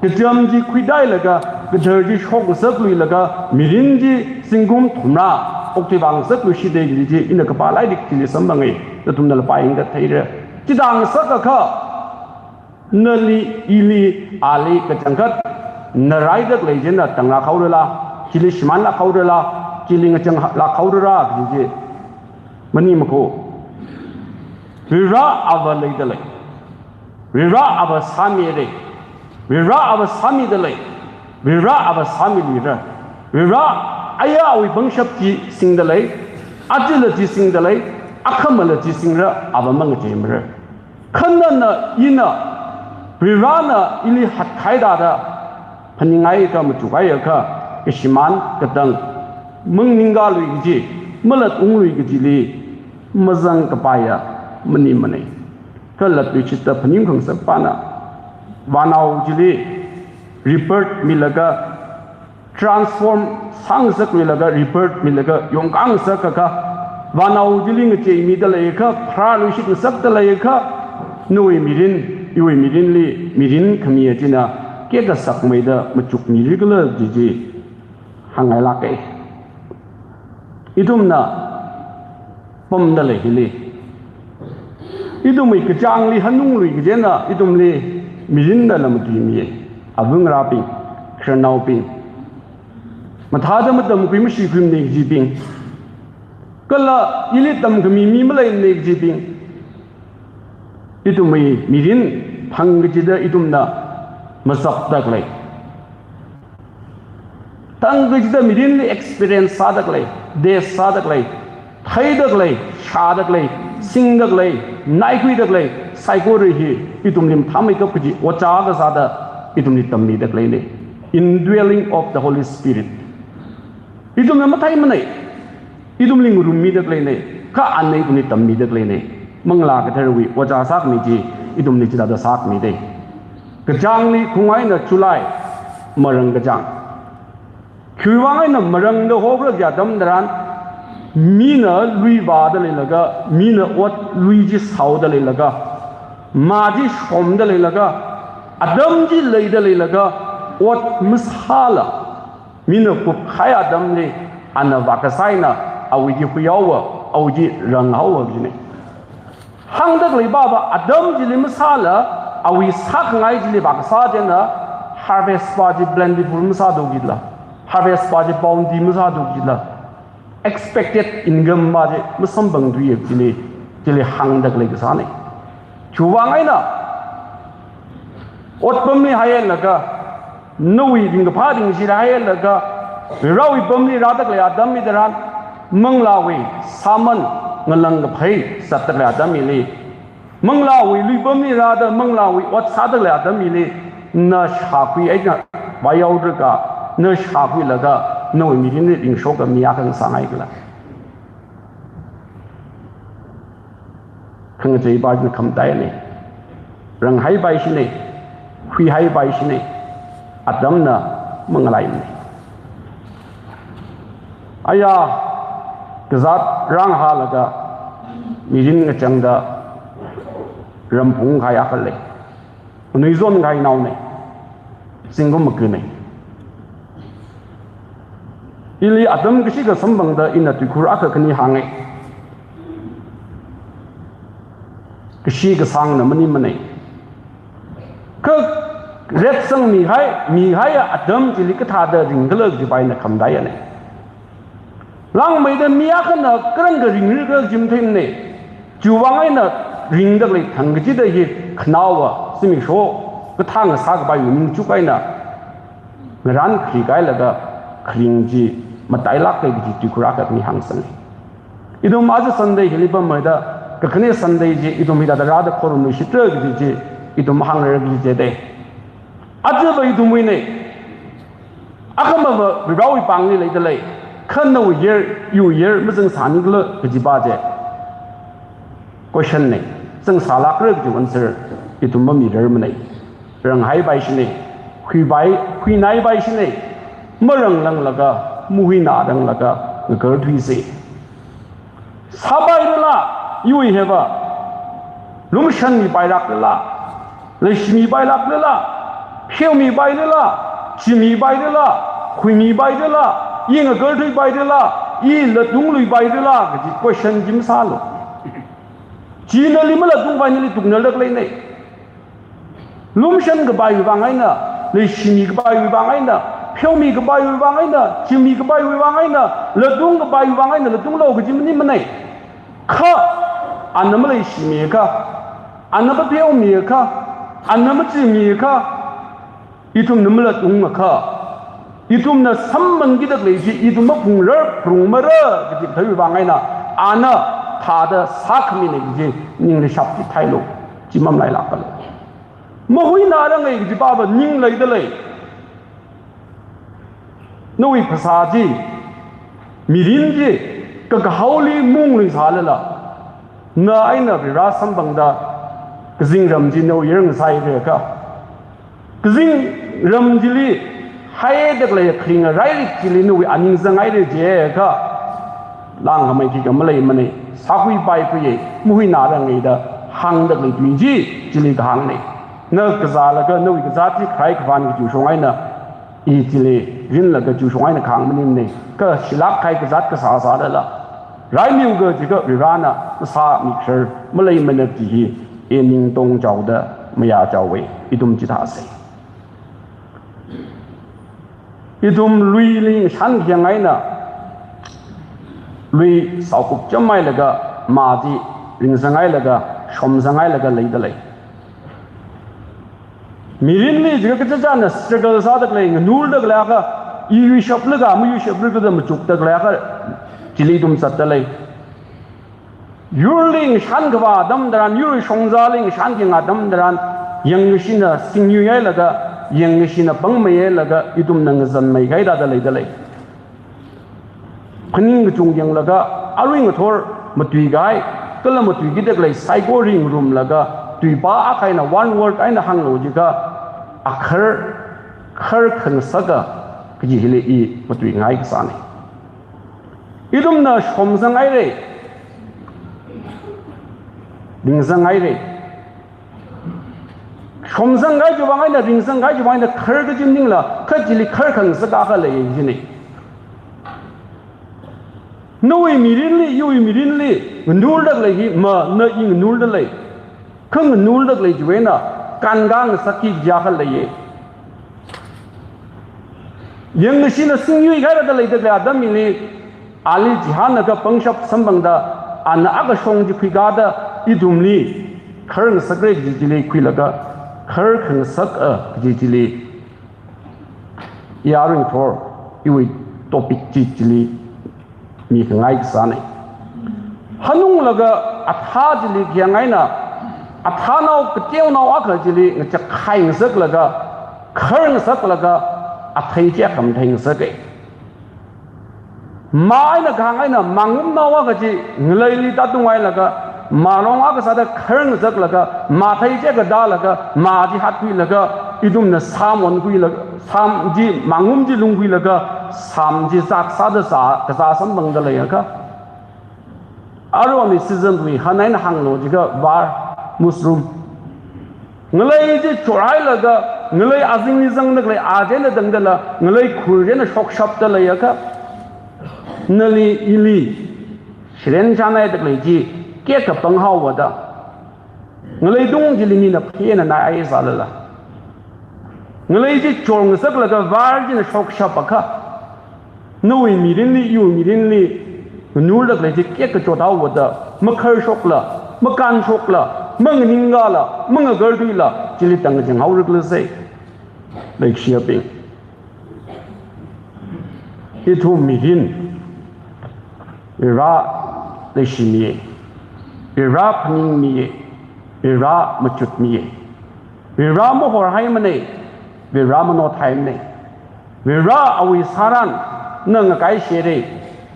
kacham chi khuidailaga, Kajar chi shokngasakluilaga mirin chi zingkum thumrā okthuivāngasakluishit da kaji chi ina kapā lairik chili samphanga, nathumnala pāyangda theira. Chithā ngasakakha, nali, ili, ali kachangkhat naraida khalei china tanglāk haorala, chili shimānlāk haorala, chili ngachanglāk haorala kaji chi maningmana ko. Varivarā Avā leidalei. Varivarā Avā sāmira. Varivarā Avā sāmidalei. Varivarā Avā sāmiluira. Varivarā aya awui pangshap chi singdalei. Ajala chi singdalei. Akhamala chi singra, Avā mangacheimara. Kha nana ina, Varivarāna ili hatkahai thāda phaninghaiakha, machukhaiakha, kashimān katang maningkalui kaji, malat unglui kajili mazangkapaiya maningmana. Kha latluishitta phaningkhangasak pāna vānao chili rebirth milaga, transform sāngasakluilaga, rebirth milaga yongkāngasakakha, vānao chili ngacheimida leiakha, pharāluishitngasakda leiakha, nawui mirin, iwui mirinli mirin khamiya china kayākha sakmeida machukmira khala kaji chi hāngngailāka. Ithumna pamdalei hili, ithumwui kachāngli hanunglui kajina ithumli mirinna lam matuimiya. Avāngarābing, khararnaobing, mathāda matamkhui mashikhuimana kajibing, kala ili tamkhami mi maleimana kajibing, ithumwui mirin phang kachida ithumna mazapda khalei, thang kachida mirinli experience sāda khalei, taste sāda khalei, theida khalei, shāda khalei, singda khalei, naikhuida khalei, saikora hi ithumli mathāmeikap kaji ojā kasāda ithumli tammida khaleina. Indwelling of the Holy Spirit. Ithumna matheimana. Ithumli ngarummida khaleina. Kha ana ithumli tammida khaleina. Manglā Katharawui ojā sākhami chi ithumli chithāda sākhamida. Kachāngli khaung eina July, marang kachāng. Khiwuivang eina marangda hokra kaji atam tharan, mina lui vāda leilaga, mina ot lui chi sāoda leilaga, mā chi shomda leilaga, atam chi leida leilaga, ot masāla, mina kupkahai atamli ana vākasā eina awui chi huihaowa, awui chi ranghaowa kajina. Hāngda khalei papa, atam chili masāla, awui sākhangai chili vākasā china, harvest pa chi plentiful masāthu kajila, harvest pa chi bounty masāthu kajila, expected income pa chi masamphangthuiya kajina, chili hāngda khalei kasāna. Chiwuivang eina, otpamli hailaga, nawui ringkaphā ringshit hailaga, Varewui pamli rāda khalei atam hitharan, manglāwui sāman ngalang kaphei zatda khalei atam hili, manglāwui luipamli rāda, manglāwui ot sāda khalei atam hili, na shākhui eina vāyaoda kha, na shākhuilaga, nawui mirinli ringshok khami akha ngasāngai khala. Khangachei pa china khamataina. Ranghai pa ishina. Huihai pa ishina. Atamna mangalaimana. Aya, kazāt rāngahālaga, mirin ngachangda, ram phungkahai akha lei. Nuizon kainaona, zingkum makana. Ili atam kashikha samphangda ina tuikhur akha khani hānga. Kashi kasāngna maningmana. Kha retsang mihai, mihaiya atam chili kathāda ringkhala kajipa ina khamataiyana. Langmeida mi akhana kharing kharing ringkhala kaji matheimana. Chiwuivang eina ringda khalei thang kachida hi khanaowa zimiksho kathā ngasā kapaiwui ningchuk eina ngarān kharing kailaga kharing chi matailāka kaji tuikhur akha khani hāngsanga. Ithum aja Sunday hili pammeida, kakhane Sunday chi ithum hithāda rāda khorumluishitra kaji chi ithum hāngra kaji chi da. Ajava ithumwuina. Akhama va Varewui pāngli leidalei, kha nawui year, iwui year mazangsāni khala kajipa chi question na, zangsālākra kaji answer ithum mamirarmana. Ranghai pa ishina, huipai, huinai pa ishina, maranglanglaga, mahuinaranglaga, ngakarthuisa. Sāpailala, iwui hiva, lumshanmipailāklala, leishimipailāklala, pheomipailala, Chimipairala, khuimipairala, i ngakarthuipairala, i latungluipairala kaji question chi masālu. Chi nali malatungpai nali tuknarda khaleina. Lumashan kapaiwui vang eina, leishimi kapaiwui vang eina, pheomi kapaiwui vang eina, chimi kapaiwui vang eina, latung kapaiwui vang eina latunglu kaji maningmana. Kha, ana maleishimiakha, ana mapheomiakha, ana machimiakha, ithumna malatungakha, ithumna samphangkida khalei chi ithum maphungrar pharungmara kaji katheiwui vang eina, ana thāda sākhamina kaji ningli shapchithailu, chi mamalailākalu. Mahuinaranga kaji pava ning leidalei. Nawui phasā chi, mirin chi, kakahaoli mungluisālala, na eina Vare samphangda, kazingram chi nawui ringasai reka. Kazingram chili, haida khalei kharing rairik chili nawui aning zangngaira jiakha, langkhamei khikha maleimana, sākhuipai khuiya, mahuinaranga da hāngda khalei tui chi, chili kahāngna. Na kazālaga, nawui kazāt chi kharai khavān kachiwui shong eina, i chili rinlaga chiwui shong eina kahāng maningmana, kha shilāk kahai kazāt kasā sālala, raimiuga jiakha Varena masāmikharar maleimana kaji hi, i ning tongchaoda mayāchaowa, ithum chithāsa. Ithum luili ngashan khayang eina, lui saokup chamhailaga, mā chi ringzanghailaga, shomzanghailaga leidalei. Mirinli jiakha kachāchāna struggle sāda khalei, nganurda khalei akha, i yuishaplaga, mayuishaplaga da machukda khalei akha, chili ithum zatdalei. Yurli ngashan khavā atam tharan, yur shongzali ngashan khayang atam tharan, yangkashina singyuihailaga, yangkashina pangmeihailaga, ithumna ngazanmeikahai thāda leidalei. Phaning kachung yanglaga, arui ngathor matuikahai, kala matuikida khalei saikora ngarumlaga, tuipa akha eina one word eina hānglu jiakha, akhar, khar khangasaka kaji hili i matuingai kasāna. Ithumna shomzanghaira, ringzanghaira. Shomzanghai chiwui vang eina, ringzanghai chiwui vang eina, khar kaji maningla, kha chili khar khangasaka akha lei jina. Nawui mirinli, iwui mirinli, nganurda khalei hi, ma, na i nganurdalei. Kha nganurda khalei chiwui eina, kānkā ngasakki kaji akha leiya. Yangkashina singyuihairada leida khalei atam hili, ali chihānlaga pangshap samphangda, ana akha shong chi khuikāda, ithumli, khar ngasakra kaji chili khuilaga, khar khangasaka kaji chili, i arui ngathor, iwui topic chi chili, mikhangai kasāna. Hanunglaga athā chili khayang eina, athānao kateonao akha chili ngachakhai ngasaklaga, khar ngasaklaga, athei chi akha mathei ngasaka. Mā eina kahāng eina, māngumnao akha chi ngaleili tātunghailaga, mārong akha sāda khar ngasaklaga, mā thei chi akha tālaga, mā chi hatkhuilaga, ithumna sām onkhuilaga, sām chi, māngum chi lungkhuilaga, sām chi zak sāda zā, kazā samphangda leiakha. Aruiwui season wui han eina hānglu jiakha var, mushroom. Ngalei chi chorhailaga, ngalei azingli zangda khalei a china tangdala, ngalei khur china shokshapda leiakha. Nali ili, shiren chānhaida khalei chi, kek kapang haowa da. Ngalei tung chili mina phena nai ai sālala. Ngalei chi chor ngasaklaga var china shokshapakha. Nawui mirinli, iwui mirinli, nganurda khalei chi kek kachot haowa da, makharshokla, makānshokla, manganingkala, mangakarthuila, chili tangkachang haora khala sai. Leikashiyabing. Ithum mirin, Vare leishimiya, Vare phaningmiya, Vare machutmiya, Vare mahorhaimana, Vare manothaimana. Vare awui sāran, na ngakaishira,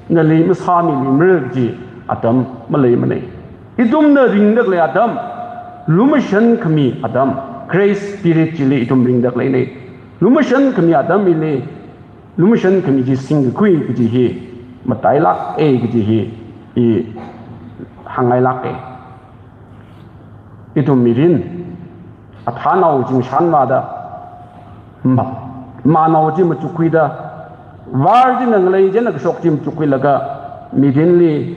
nali masāmiluimara kaji atam maleimana. Ithumna ringda khalei atam, lumashan khami atam, grace period chili ithum ringda khaleina. Lumashan khami atam hili, lumashan khami chi singkakhui kaji hi, matailāka kaji hi, i hāngngailāka. Ithum mirin, athānao chi ngashan vāda, ma, manao chi machukkhuida, var china ngalei china kashok chi machukkhuilaga, mirinli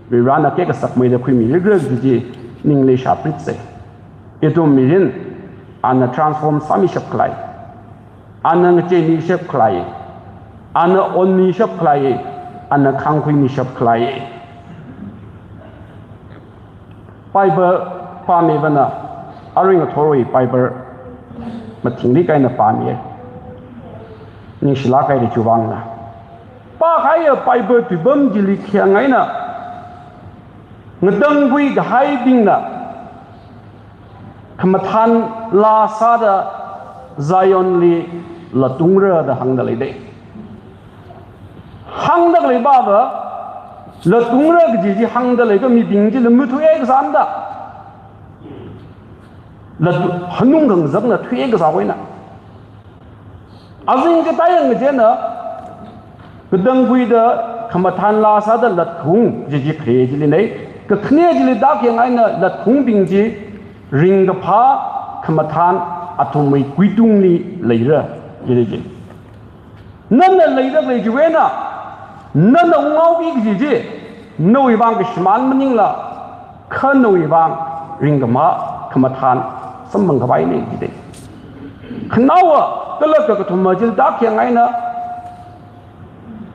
Varivarana kekasakmeida khuimirikrei kaji chi ningli shāprit se. Ithum mirin ana transform sāmishap khalei, ana ngacheimishap khalei, ana onmishap khalei, ana khangkhuimishap khalei. Bible pāmivana, arui ngathorwui Bible mathingrik eina pāmi. Ningshilāk haira chiwui vangna. Pākahaiya Bible tuipam chili khayang eina, ngatangkhui kahaibingna khamathān laa sāda Zionli latungra da hāngda leidei. Hāngda khalei pava, latungra kaji chi hāngda leiakha mibing chila mathuiya kasāna da. Latu-, hanung khangazakna thuiya kasā eina. Azing katayang kajina, ngatangkhuida khamathān laa sāda latung kaji chi khare chili nei, kakhane chili tākhayang eina latungbing chi ringkaphā khamathān athumwui kuitungli leira, chili chi. Nana leida khalei chiwui eina, nana unghaoki kaji chi, nawui vang kashimān maningla, kha nawui vang ringkaphā khamathān samphang khavaina jidei. Khanaowa, kala kakathuma chili tākhayang eina,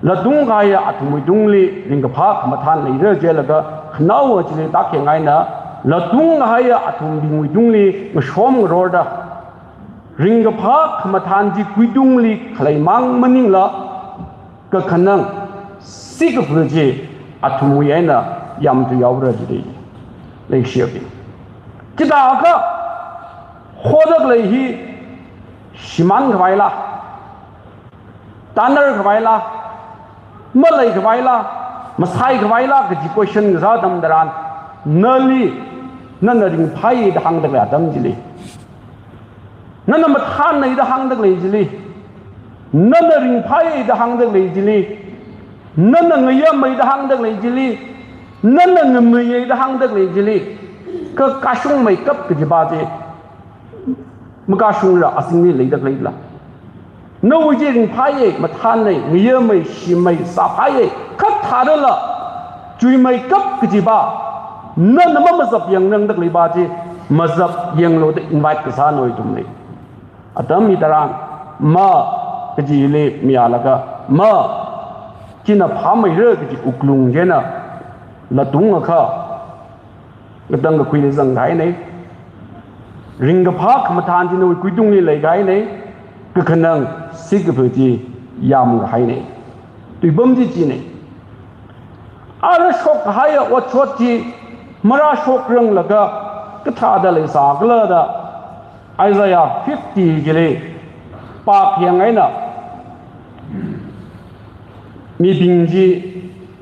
latung kahaiya athumwui tungli ringkaphā khamathān leira jilaga, khanaowa chili tākhayang eina, latung kahaiya athumbingwui tungli ngashom ngarorda, ringkaphā khamathān chi kuitungli khaleimang maningla, kakhanang sikaphā chi athumwui eina yamtui haora jidei. Leishiyabing, chithākha hoda khalei hi shimān khavaila, tānar khavaila, malei khavaila, masai khavaila kaji question kasā atam tharan, nali, nana ringphāya da hāngda khalei atam chili, nana mathānna da hāngda khalei chili, nana ringphāya da hāngda khalei chili, nana ngayāmei da hāngda khalei chili, nana ngameiya da hāngda khalei chili, kha kashungmeikap kajipa chi makashungra, azingli leida khaleila. Nawui chi ringphāya, mathānna, ngayāmei, shimei, sāphāya, kha thālala chuimeikap kajipa, nana mamazapyang nangda khaleipa chi mazaphanglu da invite kasā nawui ithumli. Atam hitharan, ma kajili mialaga, ma china phāmeira kaji wuklung china latung akha, ngatangkakhuili zangkahaina. Ringkaphā khamathān chi nawui kuitungli leikahaina. Kakhanang sikaphā chi yamkahaina. Tuipam chi china. Ara shokkahaiya otshot chi marāshokranglaga kathāda leisākhala da Isaiah fifty chili pākhayang eina, mibing chi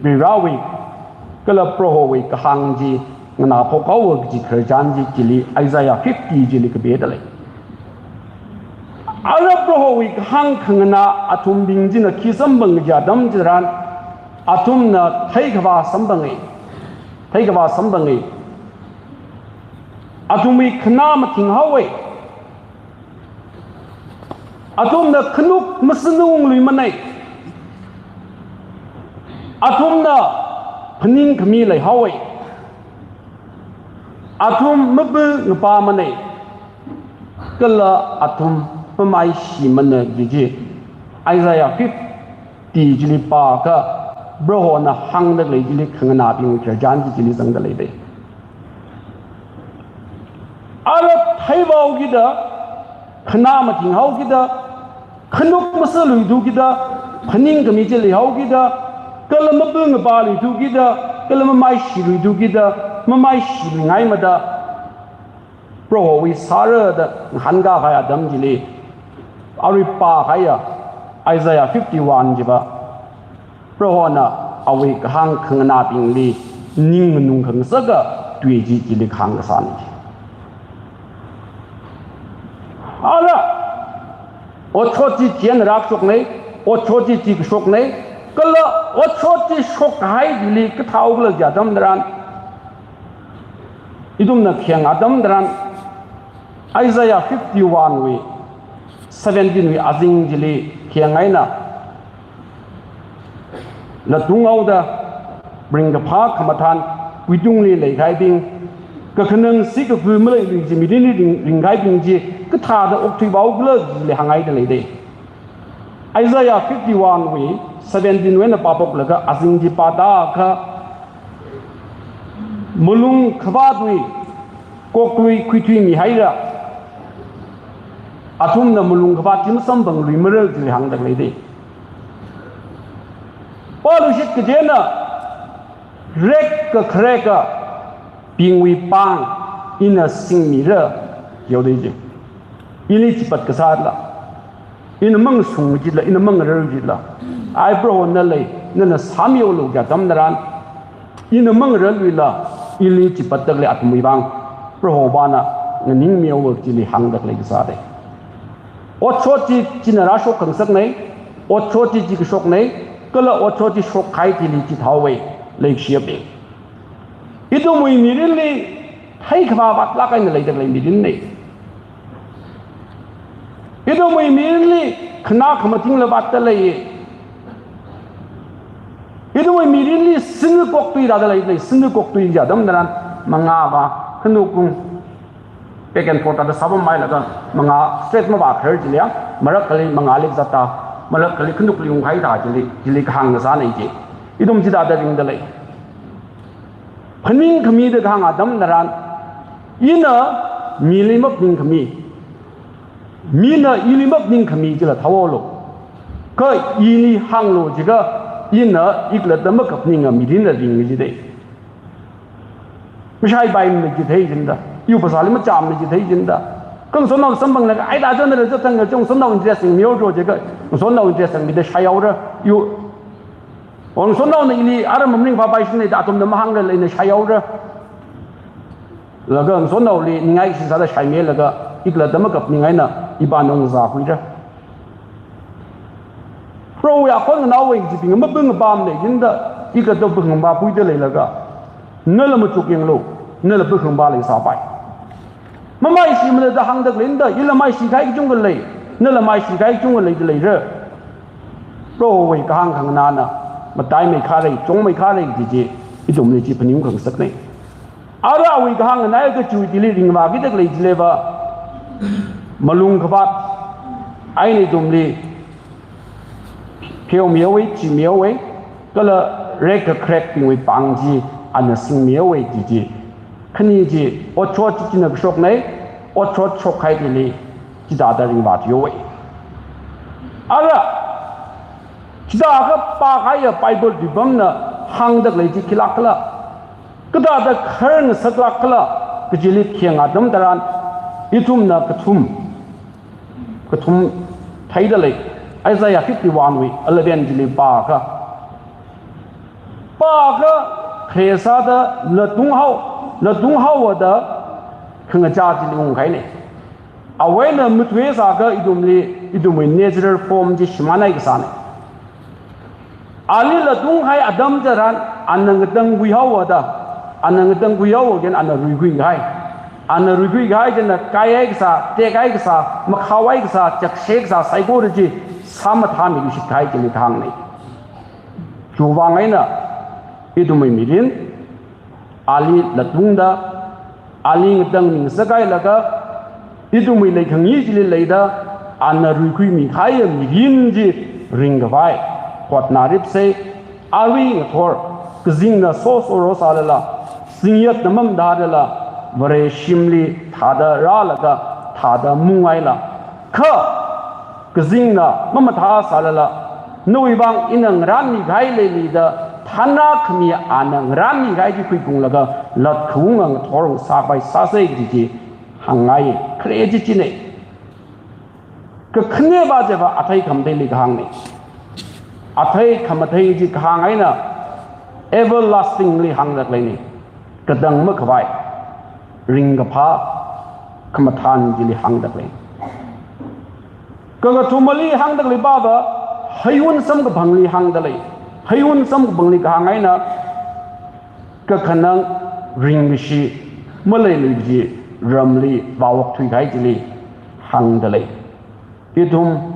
Varivarawui kala Prohowui kahāng chi nganāphok haowa kaji khararchan chi chili, Isaiah fifty chili kapida lei. Ara Prohowui kahāng khanganā athumbing china khi samphang kaji atam chitharan, athumna theikhavā samphanga, theikhavā samphanga. Athumwui khanā mathing haowa. Athumna khanuk masanung luimanei. Athumna phaningkhami leihaowa. Athum mapā ngapāmanei. Kala athum mamaishimana kaji chi Isaiah fifty chili pākha, Prohona hāngda khalei chili khanganābing khararchan chi chili zangda leidei. Ara theivāhaokida, khanā mathinghaokida, khanuk masaluithukida, phaningkhami chi leihaokida, kala mapā ngapāluithukida, kala mamaishiluithukida, mamaishingaimada Prohowui sāra da ngahānkahai atam chili, arui pākahaiya Isaiah fifty-one chiva, Prohona awui kahāng khanganābingli ning nganung khangasaka tui chi chili kahāng kasāna. Ara, otshot chi chieina rākashoknei, otshot chi chi kashoknei, kala otshot chi shokkahai chili kathāhaokhala kaji atam tharan, ithumna khayang atam tharan, Isaiah fifty-one wui seventeen wui azing chili khayang eina, latunghaoda ringkaphā khamathān, wuitungli leikahaibing, kakhanang sikakhui maleilui chi mirinli ring, ringkahaibing chi kathāda okthuihaokhala chili hānghaida leidei. Isaiah fifty-one wui seventeen wui eina pāphoklaga azing chi pāda kha, malung khavātwui koklui khuithuimihaira, athumna malung khavāt chi masamphanglui mara chili hāngda leidei. Pāluishit kachina, rek kakhareka bingwui pāng ina singmira, yaodei chi. Ili chipat kasāla, ina mangasung chila, ina mangarar chila, ai Proho nalei, nana sāmihaolu kaji atam tharan, ina mangararluila, ili chipatda khalei athumwui vang Proho vāna nganingmihaowa chili hāngda khalei kasā dei. Otshot chi, china rāshok khangasaknei, otshot chi, chi kashoknei, kala otshot chi shokkahai chili chithāhaowei, leikashiyabing. Ithumwui mirinli theikhavā vātlāk eina leida khalei mirin nei. Ithumwui mirinli khanā khamathingla vātda lei. Ithumwui mirinli singkok tui rāda lei, singkok tui kaji atam tharan mangāva, khanukung, back and forth da sāpamhailaga mangā straight mavākharar chili ya, marakhali mangāli zata, marakhali khanukli ungkhaida chili, chili kahāng kasānei chi. Ithum chithāda ringda lei. Phaningkhami da kahāng atam tharan, ina mili maphaningkhami, mina ili maphaningkhami chila thāhaolu. Kha ili hānglu jiakha, ina ikhalatta makaphaninga mirinla ringmi jidei. Mashaipaimana jithei jinda, iwui phasāli machamana jithei jinda. Kha ngasotnao samphanglaga, ai da chonda chotthang kachung ngasotnao interest singmihaoda jiakha, ngasotnao interest singmida shaihaora, iwui, o ngasotnaona ili ara mamaningphāpai shinei da athumna mahānglala ina shaihaora. Laga ngasotnaoli ningai shisāda shaimilaga, ikhalatta makaphaning eina ipāna ungzākhuira. Proho ya khon nganaowei kajibing mapungpamnei jinda, ikhalatta pungpampuida leilaga, nala machukyanglu, nala pungpam leisāpai. Mamaishimana da hāngda khaleina da, ila maishikahai kachungkha lei, nala maishikahai kachungkha leida leira. Prohowui kahāng khanganāna mataimeikharei, chungmeikharei kaji chi, ithumli chi phaning khangasaknei. Ara awui kahāng nganāakha chiwui thili ringvākida khalei chiliva, malung khavāt eina ithumli pheomihaowei, chimihaowei, kala rek kakharekbingwui pāng chi ana singmihaowei kaji chi. Khani chi, otshot chi china kashoknei, otshot shokkahai chili chithāda ringvāthuihaowei. Ara, chithākha pākahaiya Bible tuipamna hāngda khalei chi khilākkhala, kathāda khar ngasaklākkhala kajili theinga atam tharan, ithumna kathum, kathum theida lei. Isaiah fifty-one wui eleven chili pākha, pākha khare sāda latunghao, latunghaoda khangachā chili ungkahainei. Awui eina matuisākha ithumli, ithumwui natural form chi shimānhai kasānei. Ali latunghai atam tharan, ana ngatangkhuihaoda, ana ngatangkhuihaoda ana ruikhuikahai. Ana ruikhuikahai china kaihai kasā, tekhai kasā, makhaohai kasā, chakshek kasā, saikora chi sāmathāmiluishitkahai chili kahāngnei. Chiwui vang eina, ithumwui mirin, ali latungda, ali ngatangmi ngasakhailakha, ithumwui leikhangi chili leida, ana ruikhuimikahaiya mirin chi ringkhavai hotnāripsei. Arui ngathor, kazingna sosoro sālala, zingyatna mamathālala, Vare shimli thāda rālaga, thāda mungaila. Kha kazingna mamathā sālala, nawui vang ina ngarānmikahai leilida, thānna khami ana ngarānmikahai chi khuiphunglaga, latkhaung ngathor sāpai sāsei kaji chi hāngngai, khare chi chinei. Kakhaneva chiva athei khamatheili kahāngnei. Athei khamathei chi kahāng eina everlastingli hāngda khaleinei. Katang makhavai, ringkaphā khamathān chili hāngda khalei. Kakathumali hāngda khalei pava, heiwun samkaphangli hāngda lei. Heiwun samkaphangli kahāng eina, kakhanang ringkashi maleilui kaji ramli vāokthuikahai chili hāngda lei. Ithum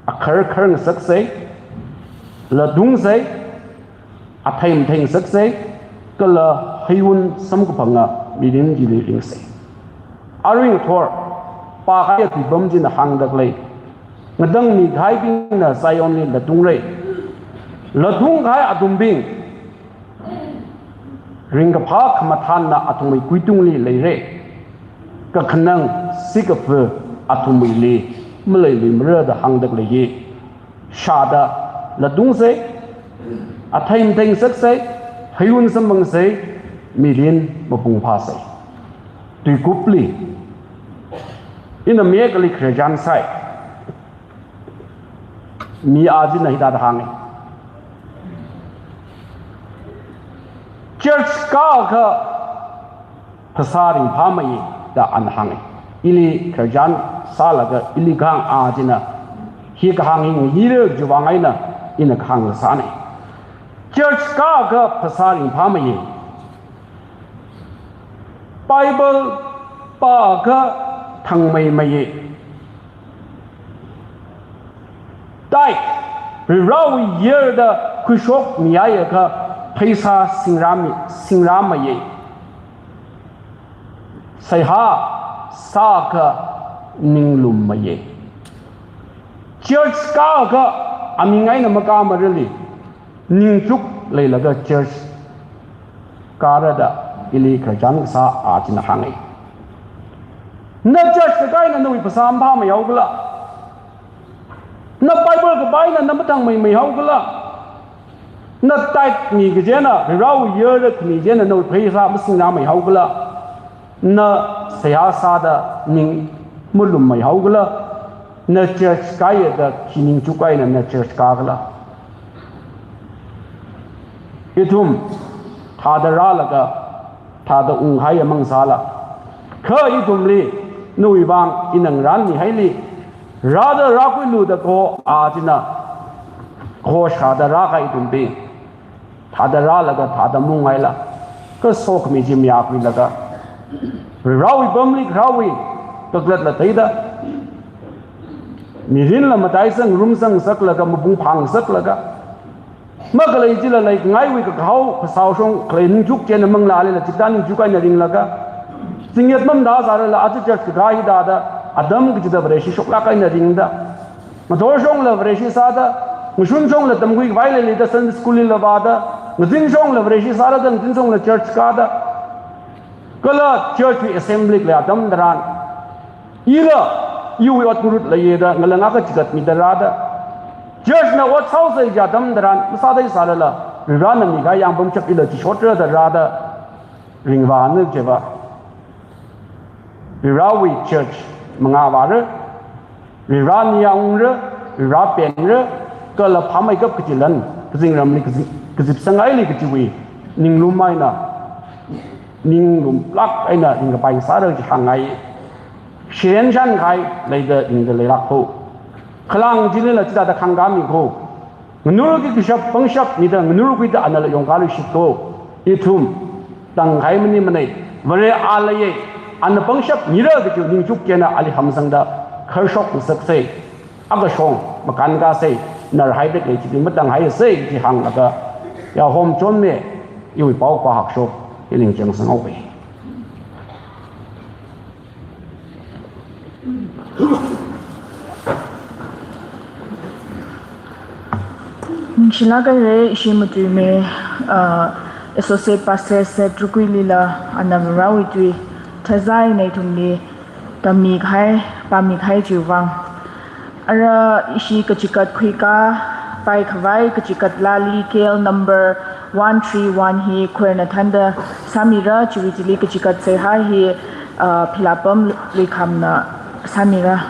akharkhar ngasaksei, latungsei, athei mathei ngasaksei, kala heiwun samkaphanga mirin chili ringsei. Arui ngathor, pākahaiya tuipam china hāngda khalei, ngatangmi kahaibingna Zionli latungrei. Latung kahai athumbing, ringkaphā khamathānna athumwui kuitungli leirei. Kakhanang sikafa athumwuili maleiluimara da hāngda khalei hi shāda latungsei, athei mathei ngasaksei, heiwun samphangsa, mirin mapung phāsa. Tuikupli, ina mi akhali khararchan sai. Mi a china hithāda hānga. Church kākha phasā ringphāmeiya da ana hānga. Ili khararchan sālaga ili kahāng a china hi kahāng hi ngayira chiwui vang eina ina kahāng sāna. Church kākha phasā ringphāmeiya. Bible pākha thangmeimeiya. Tithe, Varivarāwui yerda khuishokmi akha pheisā singrāmi, singrāmeiya. Seihā sākha ninglummeiya. Church kākha aming eina makāmarali, ningchuk leilaga church kāra da ili khararchan kasā a china hānga. Na church kakā eina nawui phasā maphāmeihaokhala? Na Bible kapā eina na mathangmeimeihaokhala? Na tithe mi kachina, Varivarāwui yerda khami china nawui pheisā masingrāmeihaokhala? Na seihā sāda ning malummeihaokhala? Na church kāya da khi ningchuk eina na church kākhala? Ithum thāda rālaga, thāda unghaiya mang sāla. Kha ithumli, nawui vang ina ngarānmihaili, rāda rākhuilu da kaho a china, kaho shāda rākahai ithumbing, thāda rālaga thāda maungaila, kasokhami chi mayākhuilaga, Varivarāwui pamli kharāwui kakhalatla theida, mirinla mataisang rumsang saklaga, mapung phāngasaklaga, makhalei chila leikahaiwui kakahao phasāshong khalei ningchuk china manglālila chithā ningchuk eina ringlaga, zingyat mamda sārala aja church kakā hithāda, atam kachida Vareshi shoklāk eina ringda, ngathorshongla Vareshi sāda, ngashunshongla tamkhui khavai leilida Sunday school lila vāda, ngazinshongla Vareshi sāda, ngazinshongla church kāda, kala church wui assembly khalei atam tharan, ila iwui ot ngarut leiya da, ngalang akha chigatmida rāda, church na ot sāhaosa kaji atam tharan, masātheisālala, Varivarāna mikahai yāngpamshap ila chishotra da rāda, ringvāna kajiva, Varivarāwui church mangā vāra, Varivarā ningyāng ungra, Varivarā pengra, kala phāmeikap kachilan, kazingramli kazi-, kazipsangaili kajiwui ninglum eina, ninglumlāk eina ringkapai sāra kaji hāngngai. Shiren shankahai leida ringda leilāk haowa. Khalang chilila chithāda khangkāmi haowa. Nganurki kashap pangshap mida nganurkhuida anala yongkaluishit haowa. Ithum tangkahai maningmana. Vare a leiya, ana pangshap mira kaji ningchuk china ali hamsangda kharshok ngasaksa. Akashong makānkāsa, narhai dek lei chibing matanghaisa kaji hānglaga, Yahom Chonme, iwui paokaphā hakshok hi lingchang sanghaowa. Ningshilāk haira, ishi matuimi, uh, Associate Pastor Seth Rukuilila, ana Varivarāwui tui thazai eina ithumli tammikahai, pāmikahai chiwui vang. Ara ishi kachikat khuikāpai khavai kachikat lali K L number one three one hi choir na thānda sāmira, chiwui chili kachikat seihā hi, ah, Philapam Luikhamna sāmira.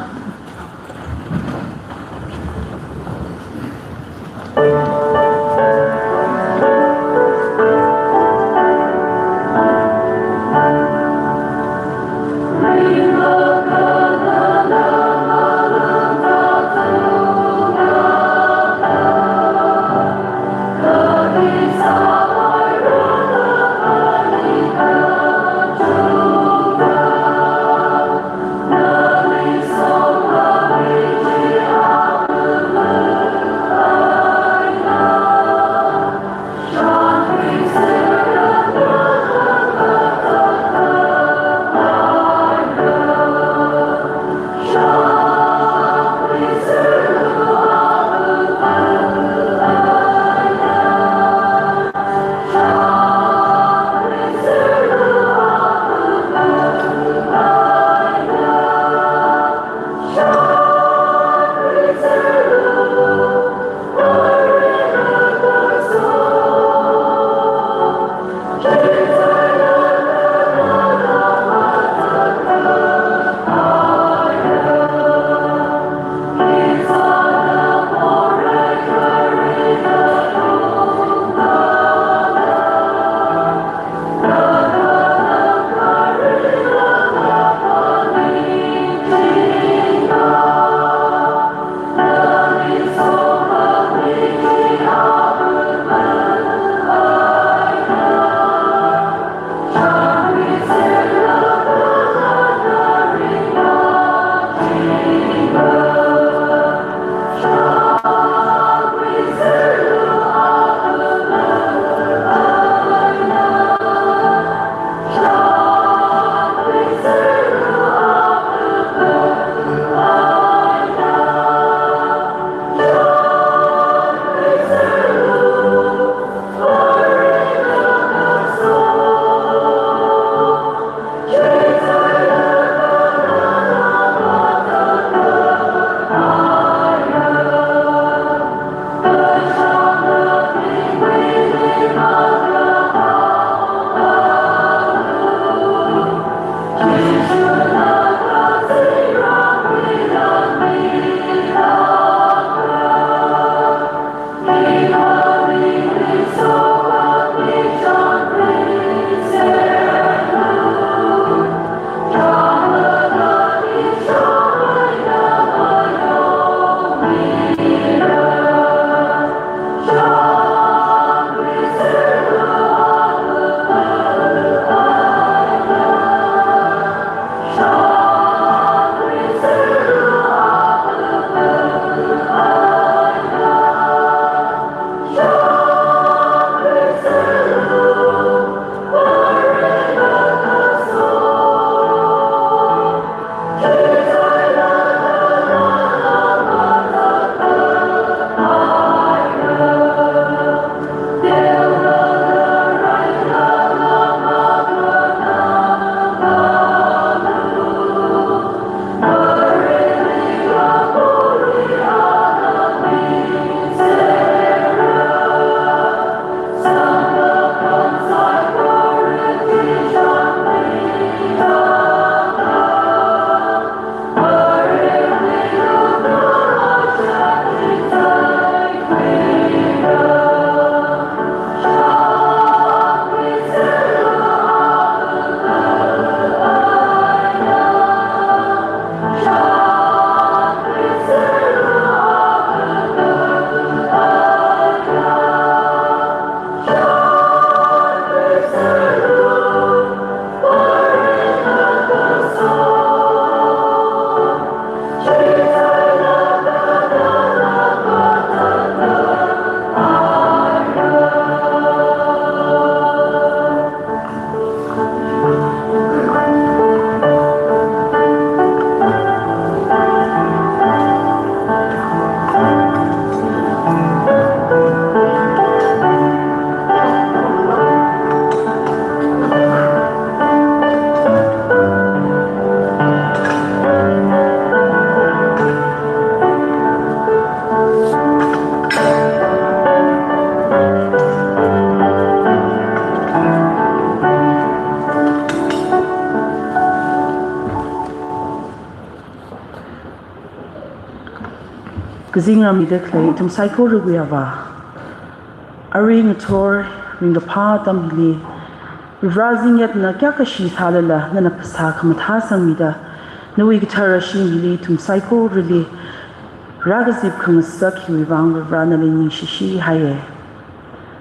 Kazingram mida khalei ithum saikorawui Avā, arui ngathor ringkaphā atam hili, Varivara zingyatna kayākha shisālala, nana phasā khamathā sangmida, nawui kathara shim hili ithum saikorali rākazip khangasak hiwui vang Varivara nali ningshishi haiye.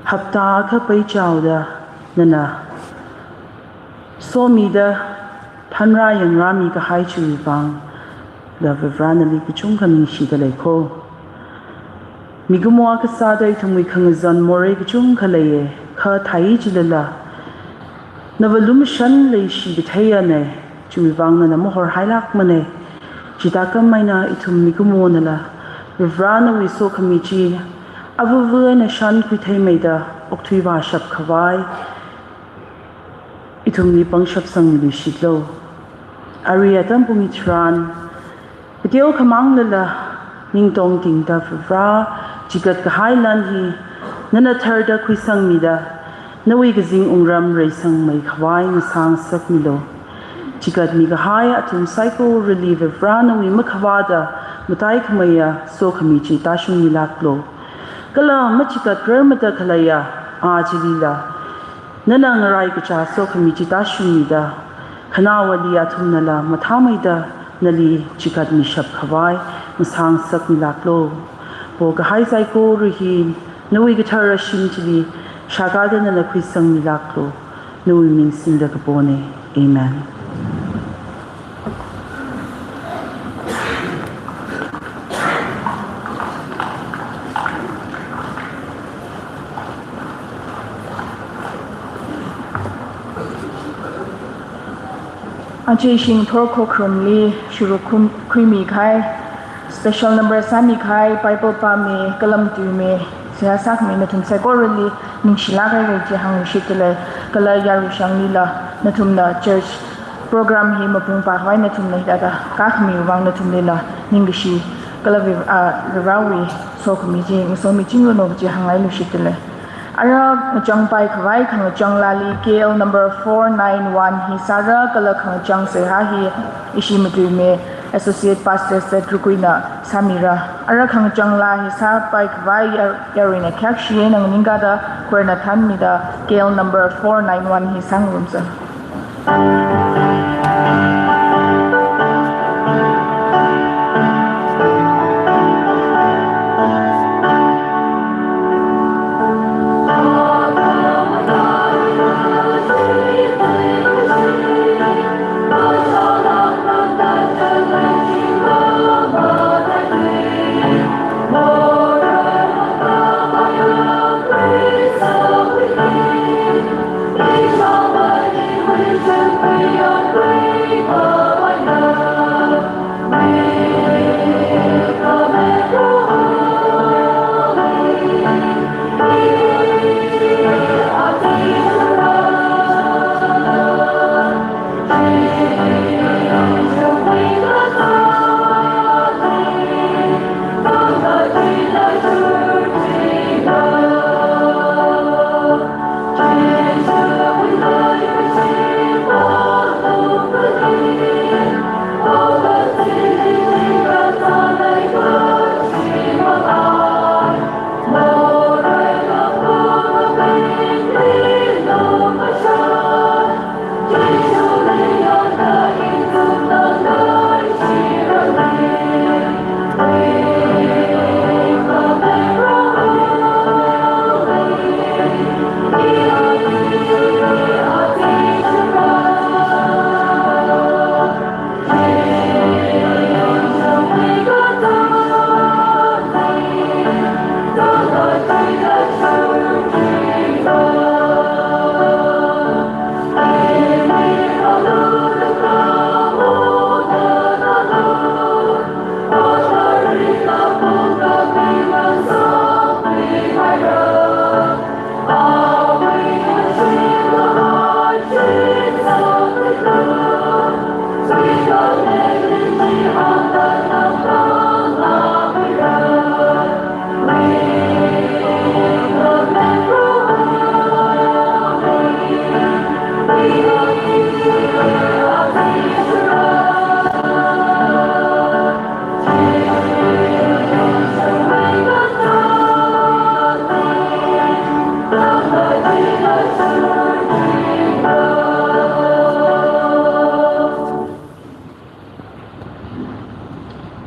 Hapta akha peichaoda nana somida, phanrā yangrāmi kahai chiwui vangla Varivara nali kachungkha ningshida leiko. Mikumo akha sāda ithumwui khangazan morei kachungkha leiye, kha thai chilala, nava lumashan leishi katheiya nei, chiwui vang nana mahorhailākmane. Chithākhameina ithum mikumonala, Varivara nawui sokhami chi, avava eina shankhui theimeida, okthui vāshap khavai, ithumli pangshap sangmiluishitlu. Arui atam pung hitharan, kateokha manglala, ning tongtingda Varivara, chikat kahai lan hi, nana tharda khuisangmida, nawui kazing wungram reisangmei khavai ngasāngasakmilu. Chikatmi kahai athum saikorali Varivara nawui makhavāda, mataikhameiya sokhami chi tāshungmilāklu. Kala machikat rarmada khaleiya, a chilila, nana ngarai kachā sokhami chi tāshungmida, khanaowali athumnala mathāmeida nali chikatmishap khavai ngasāngasakmilāklu. Pokahai saikora hi nawui kathara shim chili shākada nana khuisangmilāklu. Nawui ming singda kapone. Amen. Aja ishi ngathor khokharumli shuruk khum-, khuimi kahai, special number sāmi kahai, Bible pāmi, kalam tuimi, seihā sākhami nathum saikorali ningshilāk haira chi hāngluishitdalei, kala yaruishanglila nathumna church program hi mapung pākhavai nathumna hithāda kākhamiwui vang nathumlila ningkashi, kala Vare-, a, Varewui sokhami chi ngasomichinglu no kaji hāngngailuishitdalei. Ara ngachang paikhavai khangachang laali K L number four nine one hi sāra, kala khangachang seihā hi ishi matuimi Associate Pastor Seth Rukuina sāmira. Ara khangachang laa hi sāpaikhavai yar-, yaruina khayākshi eina nganingkada khorna thanmida K L number four nine one hi sāngarumsa.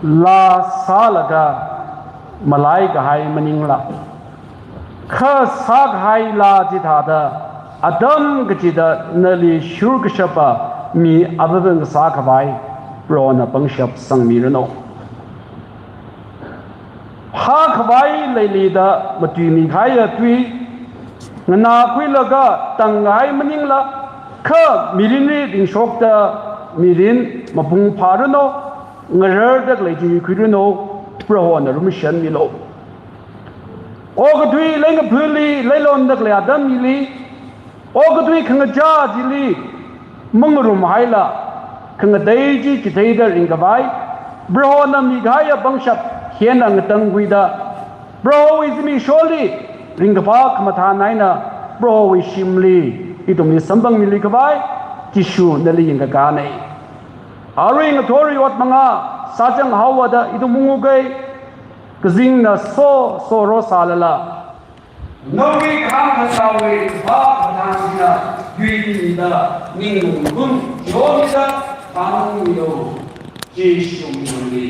Laa sālaga malaikahai maningla, kha sākahai laa chithāda atam kachida nali shurkashapa mi avāvang sākhavai Prohona pangshap sangmiranu. Phākhavai leilida matuimikahaiya tui nganākhuilaga tangkahai maningla, kha mirinli ringshokta mirin mapung phāranu, ngararda khalei chi khuiranu, Prohona lumashanmilu. Okathui leingaphuli leilonda khalei atam hili, okathui khangachā chili mangarumhaila, khangatei chi chitheida ringkhavai Prohona mikahaiya pangshap hi eina ngatangkhuida, Prohowui zimiksholi ringkaphā khamathān eina Prohowui shimli ithumli samphangmilui khavai Jishu nali yangkakānei. Arui ngathor ot manga sāchang haowada ithum ungukai. Kazingna so, soro sālala, nawui kahāng kachāwui ringkaphā khamathān china yuimida ninglung kum chomida pāngmilu. Jishu mingli.